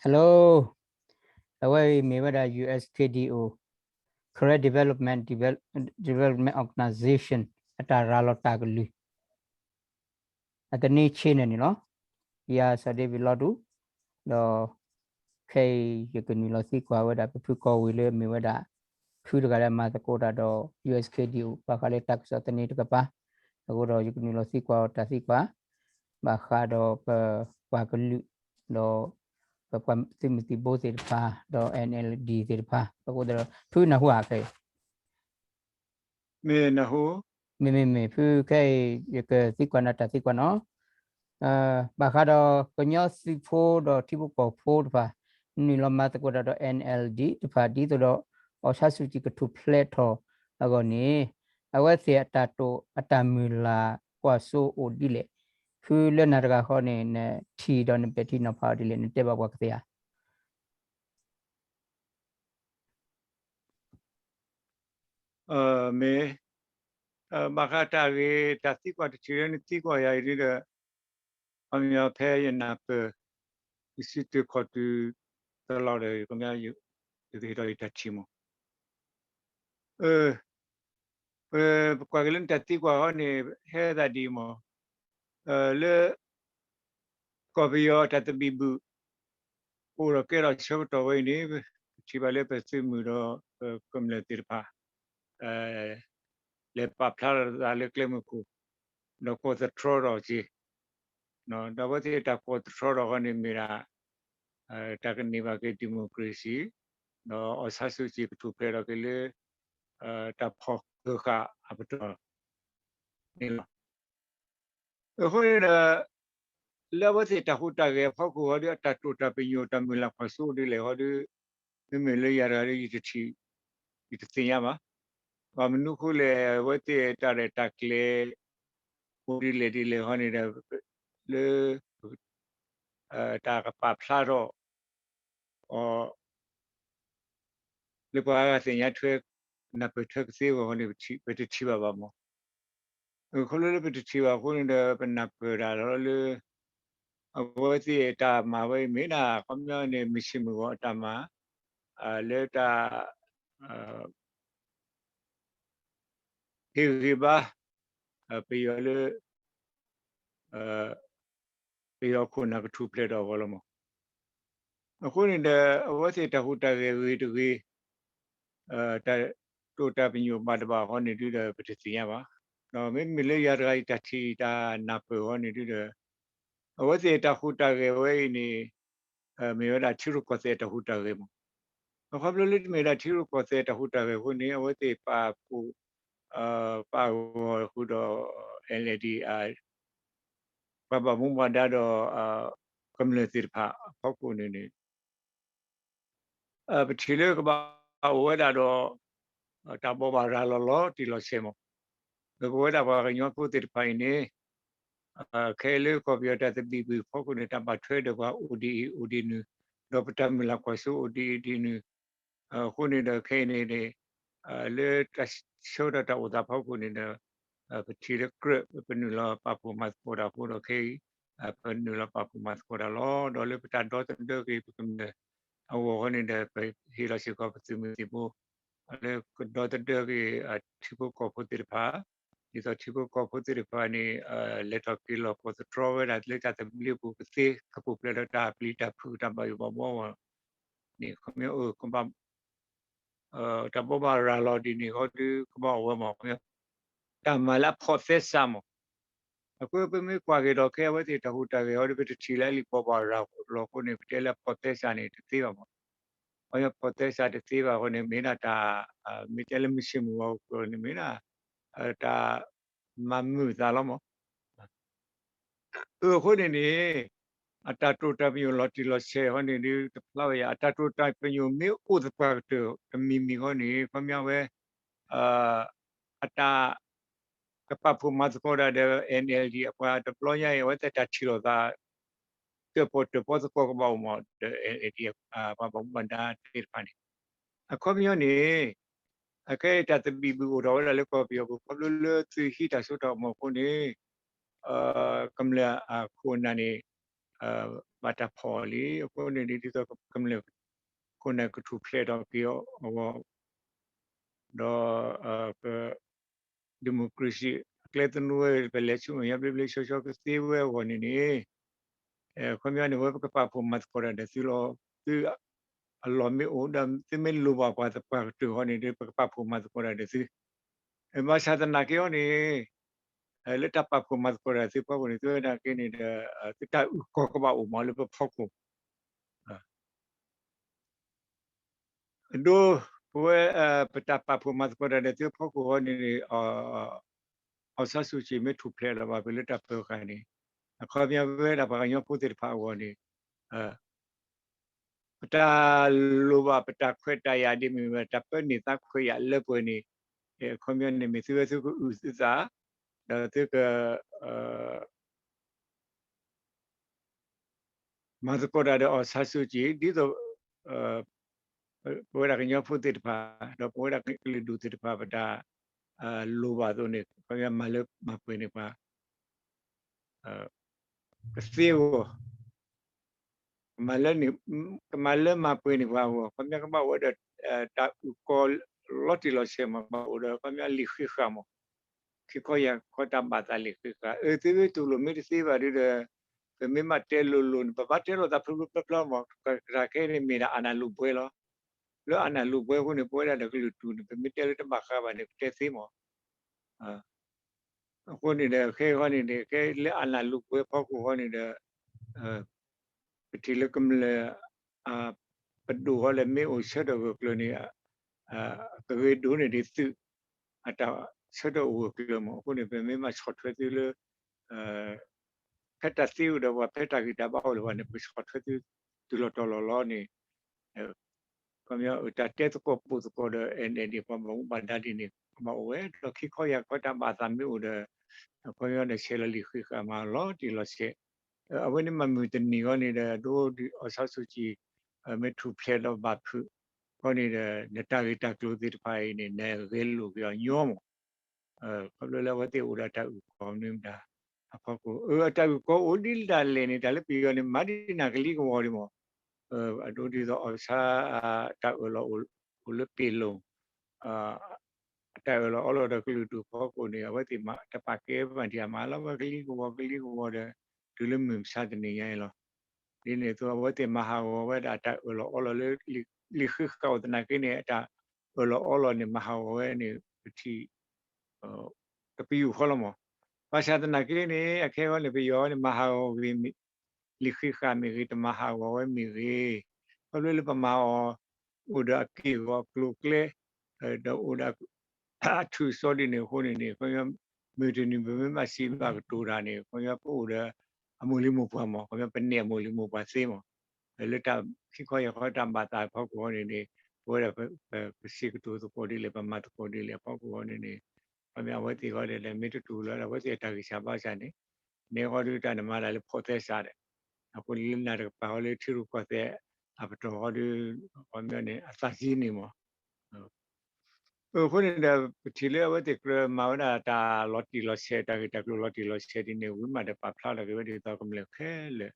Hello, အဝဲအံၤမ့ၢ်ဝဲဒၣ် ယူႇဢၢ်ၶေႇဒီးအိၣ် Karen Development Development Organization အတၢ်ရၤလီၤတၢ်ကလုၢ် အသန့ဆ့န့ၣ်န့ၣ်လီၤ. ယၤစီၤဒ့ဝံးလီၤဒူၣ်, ဒီး ခဲအံၤယကနုာ်လီၤသံကွၢ်ဝဲဒၣ် ပဖုကီၢ်ဝ့ၢ်လၢအမ့ၢ်ဝဲဒၣ် ဖုတဂၤလၢအမၤသကိးတၢ်ဒီး ယူၢ်အၢ်ခ့ၣ်ဒီးအိၣ် ဘၣ်ဃးလၢတၢ်ကစီၣ်သန့တကပၤ, အဃိဒီးယကနုာ်လီၤသံကွၢ်အီၤတၢ်သံကွၢ် ဘၣ်ဃးဒီးပပှၤကလုာ် ဒီးပပှၤသုးမုၢ်သံၣ်ဘိသ့ၣ်တဖၣ် ဒီး NLD သ့ၣ်တဖၣ် အဃိဒီး ဖုနၢ်ဟူဧါခဲအံၤ မ့ၢ်နၢ်ဟူ, မ့မ့ၢ်မ့ၢ် ဖုခဲအံၤ ယကသံကွၢ်နၤတၢ်သံကွၢ်နီၤ, ဘၣ်ဃးဒီးကညီသုးဖိဒီးထံဖိကီၢ်ဖိတဖၣ် နုာ်လီၤမၤသကိးတၢ်ဒီး NLD တဖၣ် ဒ်သိးဒီး အောင်ဆန်းစုကြည် ကထူၣ်ဖျဲးထီၣ်အဂီၢ်န့ၣ် အဝဲသ့ၣ်အတၢ်တိာ်အတၢ်မုၢ်လၢ်ကွၢ်စိအိၣ်ဒ်လဲၣ်, ဖုလၢနၤတဂၤဃီန့ၣ် နထံၣ်ဒီးနပဲာ်ထံနီၤဖးအီၤဒ်လဲၣ် နတဲဘၣ်ပှၤကသ့ဧါ. မ့ၢ်, ဘၣ်ဃးတၢ်ဂ့ၢ် တၢ်သံကွၢ်တထံၣ်လၢနသံကွၢ်ယၤအံၤဒ်ဒီး ခီပညီဖဲယနၢ်ပၢၢ် ယစုတုၤခီၣ်တုၤတလီၤဒီး ခီပညီ ယကဟ့ၣ်ဒီးယတၢ်ထံၣ်မး, ပကွၢ်က့ၤလၢနတၢ်သံကွၢ်ဃီန့ၣ် ဟဲသးဒ်အံၤမး, လၢ ကီၢ်ပယီၤတၢ်သဘံၣ်ဘုၣ် အိၣ်ဒီးကဲထီၣ်ဆၢကတီၢ်ဝဲအံၤန့ၣ် ပထံၣ်ဘၣ်လၢပသုးမုၢ်ဒီးပကမျၢၢ်သ့ၣ်တဖၣ် လဲၤပာ်ဖျါထီၣ်သးလၢကျဲမုၢ်ခိၣ် ဒီးကိးသတြီထီၣ်က့ၤ, ဒီးအဝဲသ့ၣ်တၢ်ကိးသတြီထီၣ်ဃီန့ၣ်မ့ၢ်ဒၣ် တၢ်ကန့ၢ်ဘၣ်က့ၤ democracy ဒီးအောင်ဆန်းစုကြည် ကထူၣ်ဖျဲးထီၣ်က့ၤလၢ တၢ်ဖီၣ်ဃၢၤဃာ်အပတီၢ်န့ၣ်လီၤ. အဃိန့ၣ်ဒီး လၢအဝဲသ့ၣ်တၢ်ဟူးတၢ်ဂဲၤအဖီခိၣ်ဃီဒီး အတၢ်တိာ်တၢ်ပညိၣ်တၢ်မုၢ်လၢ်ကွၢ်စိအိၣ်ဒ်လဲၣ်ဃီဒီး မ့မ့ၢ်လၢယၤတဂၤဒီး ယတထံၣ် ယတသ့ၣ်ညါဘၣ်. ဘၣ်မနုၤအဃိလဲၣ် အဝဲသ့ၣ်တၢ်ရဲၣ်တၢ်ကျဲၤ အိၣ်ဒ်လဲၣ်ဒ်လဲၣ်ဃီန့ၣ်ဒီး လၢ တၢ်ကပာ်ဖျါထီၣ်အီၤ လၢပှၤဂၤသ့ၣ်ညါထွဲ နၢ်ပၢၢ်ထွဲကသ့အဂီၢ်န့ၣ် ပတထံၣ်ဘၣ်ဘၣ်မး. ခီဖျိလၢပတထံၣ်ဘၣ်အဃိန့ၣ်ဒီး ပနၢ်ပၢၢ်တၢ်လီၤလၢ အဝဲသ့ၣ်တၢ်မၤဝဲအံၤမ့ၢ်ဒၣ် ခီပညီန့ၣ် မုၢ်ဆ့ၣ်မုၢ်ဂီၤအတၢ်မၤ လၢတၢ် ဟ့ၣ်ဂံၢ်ဘါ ပယီၤလၢ ပယီၤခိၣ်နၢ်ကထူၣ်ဖျဲးထီၣ်အဂီၢ်လီၤမး. အဃိန့ၣ်ဒီး အဝဲသ့ၣ်တၢ်ဟူးတၢ်ဂဲၤဂ့ၤတဂ့ၤ တၢ်တိာ်တၢ်ပညိၣ်ဘၣ်တဘၣ်ဃီန့ၣ်ဒုဒီး ပတသ့ၣ်ညါဘၣ်. ဒီးမ့မ့ၢ်လၢယၤတဂၤအံၤတၢ်ထံၣ်တၢ်နၢ်ပၢၢ်ဃီန့ၣ်ဒုဒီး အဝဲသ့ၣ်တၢ်ဟူးတၢ်ဂဲၤဝဲအံၤန့ၣ် မ့ၢ်ဝဲဒၣ်ထံရူၢ်ကီၢ်သဲးတၢ်ဟူးတၢ်ဂဲၤမး. အခီဖျိလၢတမ့ၢ်ဒၣ်ထံရူၢ်ကီၢ်သဲးတၢ်ဟူးတၢ်ဂဲၤအဃိန့ၣ် အဝဲသ့ၣ်ပာ်ဖှိၣ် ပာ်ဂီၤဃုာ်ဒီး NLD ပှၤဘၣ်မူဘၣ်ဒါဒီး ကမျၢၢ်သ့ၣ်တဖၣ်အဖီခိၣ်န့ၣ်န့ၣ် ပထံၣ်လၢကဘၣ်အိၣ်ဝဲဒၣ်ဒီး တၢ်ဘိးဘၣ်ရၤလီၤလီၤတံၢ်လီၤဆဲးမး. ဒီးပဝဲဒၣ်ပှၤကညီဖိသ့ၣ်တဖၣ်အံၤန့ၣ် ခဲအံၤလၢကီၢ်ပယီၤတၢ်သဘံၣ်ဘုၣ်ဖီခိၣ်န့ၣ် တၢ်ဘၣ်ထွဲဒီးပှၤအိၣ်ဒ်အံၤအိၣ်ဒ်နုၤ, ဒီးပတၢ်မုၢ်လၢ်ကွၢ်စိအိၣ်ဒ်အံၤဒ်နုၤ, အဃိန့ၣ်ဒီးခဲအံၤန့ၣ်န့ၣ် လၢတၢ်ဆၢကတီၢ်တၢ်အိၣ်သးဖီခိၣ်န့ၣ်ဒီး ပထံၣ်လၢကြၢး ပနုာ်လီၤပာ်ဖှိၣ်မၤသကိးတၢ်အဃိဒီးခဲအံၤ ပနုာ်လီၤပာ်ဖှိၣ်မၤသကိးတၢ်လီၤ. ဒီးလၢပတၢ်ဒီသဒၢက့ၤပကမျၢၢ်အဂီၢ်ဃီန့ၣ်ဒီး ပဟ့ၣ်လီၤစ့ၢ်ကီးပသုးမုၢ်သံၣ်ဘိ လၢကဒီသဒၢက့ၤ ထံဖိကီၢ်ဖိသ့ၣ်တဖၣ်, ဒ်သိးထံဖိကီၢ်ဖိသ့ၣ်တဖၣ်န့ၣ် လဲၤထီၣ်က့ၤလီၤကိးသတြီဝဲဒၣ်လၢတၢ်သဘျ့ပူၤကသ့ ကပူၤဖျဲးဒီးတၢ်ပျံၤတၢ်ဖုးတၢ်ဘၣ်ယိၣ်ဘၣ်ဘှီအဂီၢ်န့ၣ် ခီပညီ တၢ်ဘိးဘၣ်ရၤလီၤဒ်န့ၣ်ဃီဒီး ကဘၣ်အိၣ်ဝဲမး ခီပညီ တၢ်မၤလၢအဖိးသဲစးမး. အဃိပမ့ၢ်ကွၢ်က့ၤဒီးခဲအံၤအဝဲသ့ၣ်တၢ်ဟူးတၢ်ဂဲၤအီၤဒီး ပတထံၣ်လၢအလံာ်ဘိးဘၣ်ရၤလီၤအဃိန့ၣ် ပတဲလၢအဖိးသဲစးန့ၣ်တသ့ဘၣ်မး. ခီပညီဖိးသဲစးတသ့ဘၣ်အဃိန့ၣ် မ့ၢ်ဒၣ်တၢ် မ့ၢ်တဲလၢမုၢ်ဆ့ၣ်မုၢ်ဂီၤအဃိန့ၣ် မ့ၢ်ဒၣ် တၢ်မၤမုာ်သးလီၤမး. အဃိန့ၣ်န့ၣ် အတၢ်တိာ်တၢ်ပညိၣ်လီၤတံၢ်လီၤဆဲးအဃိန့ၣ်ဒီး တဖျါဝဲယၤ အတၢ်တိာ်တၢ်ပညိၣ်မ့ၢ်အိၣ်သပှၢ်ကတၢၢ်တမံၤမံၤအဃိန့ၣ် ခီပညီဝဲ အတၢ် ကပာ်ဖှိၣ်မၤသကိးတၢ်ဒီး NLD အပှၤတဘျီညါအံၤ အဝဲသ့ၣ်တၢ်ထံၣ်လိာ်သး တၢၣ်ပီၣ်တၢၣ်ပီသကိးကဘၣ်အိၣ်မး ဒီး NLD ပှၤဘၣ်မူဘၣ်ဒါသ့ၣ်တဖၣ်န့ၣ် အခီပညီန့ၣ် အခဲအံၤတၢ်သဘံၣ်ဘုၣ်အိၣ်ထီၣ်ဝဲဒၣ်လၢကီၢ်ပယီၤပူၤ ခီဖျိလၢသုးဟံးတၢ်စိတၢ်ကမီၤအဃိန့ၣ် ကမျၢၢ်အခိၣ်အနၢ်န့ၣ် ပာ်တၢ်ဖီၣ်အီၤလံ. အဃိန့ၣ်ဒ်သိးကမျၢၢ်ခိၣ်နၢ်ကထူၣ်ဖျဲးထီၣ်က့ၤအီၤအဂီၢ် ဒီး democracy အကျဲသနူဝဲ ပလဲၤဆူမဲာ်ညါဘျ့ဘျ့ဆှီဆှီကသ့ဝဲအဂီၢ်န့ၣ်န့ၣ် အခီပညီန့ၣ် ဝဲပကပာ်ဖှိၣ်မၤသကိးတၢ်ဒီးသုလီၤ. သုအလီၢ်မ့ၢ်အိၣ်ဒီး သုမ့ၢ်လိၣ်ဘၣ်ပှၤသပှၢ်ကတၢၢ်ဃီန့ၣ်ဒီး ပကပာ်ဖှိၣ်မၤသကိးတၢ်ဒီးသု. ဘၣ်ဆၣ်သနာ်က့အီၤန့ၣ် လၢတၢ်ပာ်ဖှိၣ်မၤသကိးတၢ်သုဖီခိၣ်န့ၣ် သုဝဲဒၣ်က့န့ၣ်ဒီး သုတၢ်အုၣ်ကီၤကဘၣ်အိၣ်မးလၢပဖီခိၣ် အဒိ ပဝဲ ပတၢ်ပာ်ဖှိၣ်မၤသကိးတၢ်ဒီးသုဖီခိၣ်ဃီန့ၣ် အောင်ဆန်းစုကြည် မ့ၢ်ထူၣ်ဖျဲးလီၤဘၣ်ဖဲလၢတၢ်ပၢဃာ်န့ၣ် အခီပညီဝဲဒၣ်ပှၤကညီဖိသ့ၣ်တဖၣ်အဂီၢ်န့ၣ် ပတၢ်လိၣ်ဘၣ်ပတၢ်ခွဲးတၢ်ယာ်ဒ်မ့ၢ်ဝဲ တၢ်ပၢန့ၢ်သးခွဲးယာ်လၢပှဲၤန့ၣ် အခီပညီန့ၣ် မ့ၢ်သုဝဲသုကအုၣ်သုသး ဒီးသုက မၤသကိးတၢ်ဒီး အောင်ဆန်းစုကြည် ဒ်သိး ပဝဲဒၣ်ကညီဖိသ့ၣ်တဖၣ် ဒီးပဝဲဒၣ်ကလုာ်ဒူၣ်သ့ၣ်တဖၣ် ပတၢ်လိၣ်ဘၣ်အသိးန့ၣ် ခီပညီမၤလၢမၤပှဲၤန့ၢ်ပှၤ ကသ့အဂီၢ် ကမၤလၢမၤပှဲၤန့ၢ်ပှၤအဂီၢ် ခီပညီကဘၣ်အိၣ်ဝဲဒီး တၢ်အုၣ်ကီၤလီၤတံၢ်လီၤဆဲးမး ကဘၣ်အိၣ်ဒီး ခီပညီလံာ်ဃံးဃာ်မး ခံခီယၢ်ခီတၢ်ဘၣ်သးလံာ်ဃံးဃာ် အၢ သုမ့ၢ်တူၢ်လိာ်မ့ၢ်တသ့ဘၣ်ဒီး ပမ့ၢ်ဘၣ်တဲလိၤလိၤန့ၣ် ပဘၣ်တဲလိာ်သးဖျိဖျိဖျိဖျိမး တၢ်ခဲအံၤန့ၣ်မ့ၢ်ဒၣ်အာဏာလုၢ်ဘှဲလီၤ. လၢအာဏာလုၢ်ဘှဲအဃိန့ၣ် ပဝဲဒၣ်ဒီးကလုာ်ဒူၣ်န့ၣ် ပမ့ၢ်တဲလၢတဘၣ်ဃးဘၣ်န့ၣ် ပတဲသ့မး အဃိန့ၣ်ဒီး ခဲအံၤဃီန့ၣ်န့ၣ် ခဲလၢအာဏာလုၢ်ဘှဲဖီခိၣ်ဃီန့ၣ်ဒီး ပထံၣ်လၢကမျၢၢ် ပဒိၣ်ဃီလၢမ့ၢ်အိၣ်ဆၢထၢၣ်ဂၢၢ်ကျၢၤန့ၣ် ကဂ့ၤဒိၣ်န့ၢ်ဒံးသုး အတၢ်ဆၢထၢၣ်အိၣ်ဂၢၢ်ကျၢၤမး အဃိန့ၣ် ပမ့ၢ်ဘၣ်ဆီၣ်ထွဲသုလၢ ဖဲတၢ်သ့အိၣ်ဒီးပှၤ ဖဲတၢ်ဂံၢ်တၢ်ဘါအိၣ်လၢၤဘၣ်န့ၣ် ပကဆီၣ်ထွဲသု တုၤလီၤတီၤလီၤလီၤန့ၣ် ခီပညီ တၢ်တဲသကိးပိာ်သကိးဒီး အဲၣ်ဒိး ပှၤဘၣ်မူဘၣ်ဒါဒ်န့ၣ် ကဘၣ်အိၣ်ဝဲ ဒီးခံခီယၢ်ခီတၢ်ဘၣ်သးမ့ၢ်အိၣ်ဒီး ခီပညီဒီးဆဲးလီၤလံာ်ဃံးဃာ်မးလီၤတံၢ်လီၤဆဲး အဝဲန့ၣ်မၤမုၢ်တနံၤဃီန့ၣ်ဒီး ဒ်အောင်ဆန်းစုကြည် မ့ၢ်ထူၣ်ဖျဲးဒီးဘၣ်ဖုးဃီန့ၣ်ဒီး နတၢ်ဂ့ၢ်တၢ်ကျိၤသ့ၣ်တဖၣ်အံၤန့ၣ် နဂဲၤလိာ်က့ၤအီၤညီမး ခီဖျိလၢအဝဲသ့ၣ်အိၣ်ဒီးတၢ်အုၣ်ကီၤမနုၤမတၤ အဖီခိၣ် အတၢ်အုၣ်ကီၤအိၣ်ဒ်လဲၣ်ဒ်လဲၣ်န့ၣ် တၢ်လၢပယီၤန့ၣ် မၤဒ်နၤကလံၤကဝီၤဒံးမး အဒိဒ်သိး အောင်ဆန်း တၢ်အၢၣ်လီၤအိၣ်လၢပ့ၤလိာ် အတၢ်အၢၣ်လီၤအီလီၤဒီးကလုာ်ဒူၣ်ဖီခိၣ်န့ၣ် အဝဲသ့ၣ်တပာ်ကဲဘၣ်ဒံး အမၤလီၤဝဲကလံၤကဝီၤကလံၤကဝီၤဒီး တုၤလၢမုၢ်မဆါတနံၤညါအံၤလီၤ. ဒ်န့ၣ်အသိး အဝဲသ့ၣ်မၤဟးဂီၤဝဲဒၣ်အတၢ်အၢၣ်လီၤအီလီၤလၢ လံာ်ဃံးဃာ်အိၣ်သနာ်က့န့ၣ် အတၢ်အၢၣ်လီၤအီလီၤန့ၣ် မၤဟးဂီၤဝဲန့ၣ် ပထံၣ် တပယူာ်ဃီလီၤမး. ဘၣ်ဆၣ်သနာ်က့န့ၣ် အခဲအံၤန့ၣ် ပယီၤန့ၣ် မၤဟးဂီၤဂ့ၤ လံာ်ဃံးဃာ်မ့ၢ်ဂ့ၤ တမၤဟးဂီၤဝဲမ့ၢ်ဂ့ၤ, ခီဖျိလၢပမၤအီၤ အိၣ်ဒီးအက့ၢ်အဂီၤအကျိၤအကျဲ ဒီးအိၣ်ဒီး အထုးအစီဒ်န့ၣ်အဃိန့ၣ်န့ၣ် ခီပညီ မုၢ်တနံၤပမ့ၢ်ဘၣ်စံးဘၣ်ကတိၤတၢ်န့ၣ် ခီပညီပအိၣ်ဒီး အမိၢ်လံၤမိၢ်ပှၢ်မး ခီပညီပန့ၢ်အမိၢ်လံၤမိၢ်ပှၢ်သ့မး လၢတၢ်ခံခီယၢ်ခီတၢ်ဘၣ်သးဖီခိၣ်ဃီန့ၣ်န့ၣ် ပဝဲဒၣ် ပစံးကတိၤသကိးဒ်လဲၣ် ပမၤသကိးဒ်လဲၣ်အဖီခိၣ်ဃီန့ၣ်န့ၣ် ခီပညီအဝဲသ့ၣ်ဃီဒီး မ့ၢ်တတူၢ်လိာ်အဝဲသ့ၣ်အတၢ်ဂံၢ်စၢ်ဘါစၢ်န့ၣ် နဲဃီဒုးတၢ်နမၤတၢ်လၢဖိးသဲစးဒီး အဃိလၢနၤတကပၤဃီလၢထံရူၢ်ကီၢ်သဲး အပတီၢ်ဃီဒီး ခီပညီန့ၣ် အသးစံန့ၣ်မး အဃိန့ၣ်ဒီး ပထံၣ်လၢအဝဲသ့ၣ်ကြၢးမၤဝဲဒၣ်တၢ်လီၤတံၢ်လီၤဆဲး တၢ်ဂ့ၢ်တၢ်ကျိၤလီၤတံၢ်လီၤဆဲးဒ်န့ၣ် ဝံၤမးဒီးပာ်ဖျါထီၣ်က့ၤဝဲဒ်သိးကမျၢၢ်ခဲလၢာ်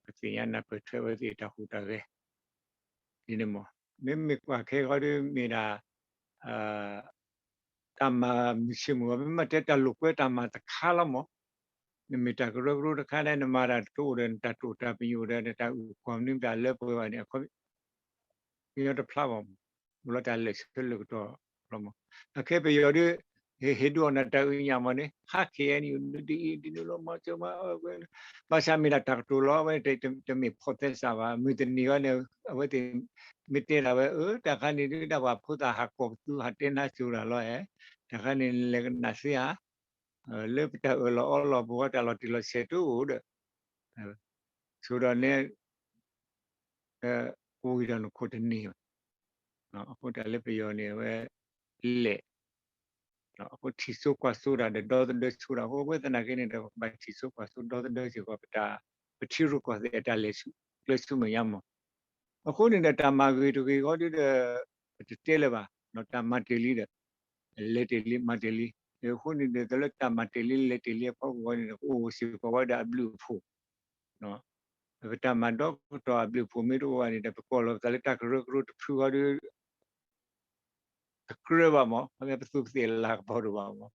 ကသ့ၣ်ညါနၢ်ပၢၢ်ထွဲဝဲသ့ၣ်တၢ်ဟူးတၢ်ဂဲၤ ဒ်န့ၣ်မး မ့မ့ၢ်ကွၢ်ခဲဃီဒီးမ့ၢ်ဒၣ် တၢ်မၤမုၢ်ဆ့ၣ်မုၢ်ဂီၤ မ့ၢ်မ့ၢ်တဲတၢ်လိာ်ကွဲတၢ်မၤတခါလီၤမး နမ့ၢ်တၢ်ကရၢကရိတခါန့ၣ် နမၤတၢ်တအိၣ်ဒီးနတၢ်တိာ်တၢ်ပညိၣ်ဒီး နတၢ်အုၣ်ကီၤမနုၤမတၤလၢပှဲၤဘၣ်န့ၣ် အခီပညီတဖျါဘၣ်မး အိၣ်လီၤတၢ်လၢာ်ဆၢလၢာ်ကတီၢ်လီၤမး အခဲပယီၤဒီး ဟ့ၣ်ဒုးအီၣ်နတၢ်အုၣ်ညၣ်မးန့ၣ် ဟး ခ့ၣ်အဲၣ်ယူၣ် ဒ်အံၤဒ်နုၤလီၤမး ကမၤ ဘၣ်ဆၣ်မ့ၢ်ဒၣ်တၢ်ကတိၤလီၤ အဝဲန့ၣ် တမ့ၢ်ဖိးသဲစးဘၣ် မုၢ်တနံၤအံၤန့ၣ် အဝဲသ့ၣ် မ့ၢ်တဲဒၣ်ဝဲ အၢ တၢ်ခါန့ၣ်ဒုးဒၣ်ပှၤဖိသၣ်ဟးကိးပသူ ဟးတဲနါစိၤတၢ်လီၤဧါ တၢ်ခါန့ၣ် လဲၤကနၣ်သ့ဧါ လၢပတၢ်အၢၣ်လီၤအီလီၤပူၤ တၢ်လီၤတံၢ်လီၤဆဲးတအိၣ်ဒီး ဆိဒီးန့ၣ် ကဝံၤဒီးနခိၣ်တန့ၢ်ဘၣ် အဃိတၢ်လၢပယီၤန့ၣ် အဝဲ လဲၣ် အဃိထံၣ်စိကွၢ်စိတၢ်ဒီး ဒီသဒၢဆိတၢ် အဃိဝဲသနာ်က့န့ၣ်ဒီး ပဘၣ်ထံၣ်စိကွၢ်စိဒီသဒၢစ့ၢ်ကီး ပတၢ် ပထံရူၢ်ကီၢ်သဲးအတၢ်လဲၤကျဲဆူမဲာ်ညါမး အဃိန့ၣ်ဒီး တၢ်မၤဂ့ၤတဂ့ၤဃီဒုဒီး ပတတဲလၢၤဘၣ် တၢ်မၤတ့ၢ်လံဒီး လဲၤတ့ၢ်လံ မၤတ့ၢ်လံ အဃိန့ၣ်ဒီး တၢ်လၢတၢ်မၤတ့ၢ်လံ လဲၤတ့ၢ်လံအဖီခိၣ်ဃီန့ၣ်ဒီး ကအိၣ်စ့ၢ်ကီးဝဲဒၣ်အဘျုးအဖှိၣ် ပတၢ်မၤဒီကတီၢ်အဘျုးအဖှိၣ်မ့ၢ်တအိၣ်ဘၣ်န့ၣ်ဒီး ပကိးလီၤပသးလၢတၢ်ကရၢကရိတဖုဃီဒီး တကြၢးဘၣ်မး, ပသူၣ်ပသးလၤကပီၤတအိၣ်ဘၣ်မး.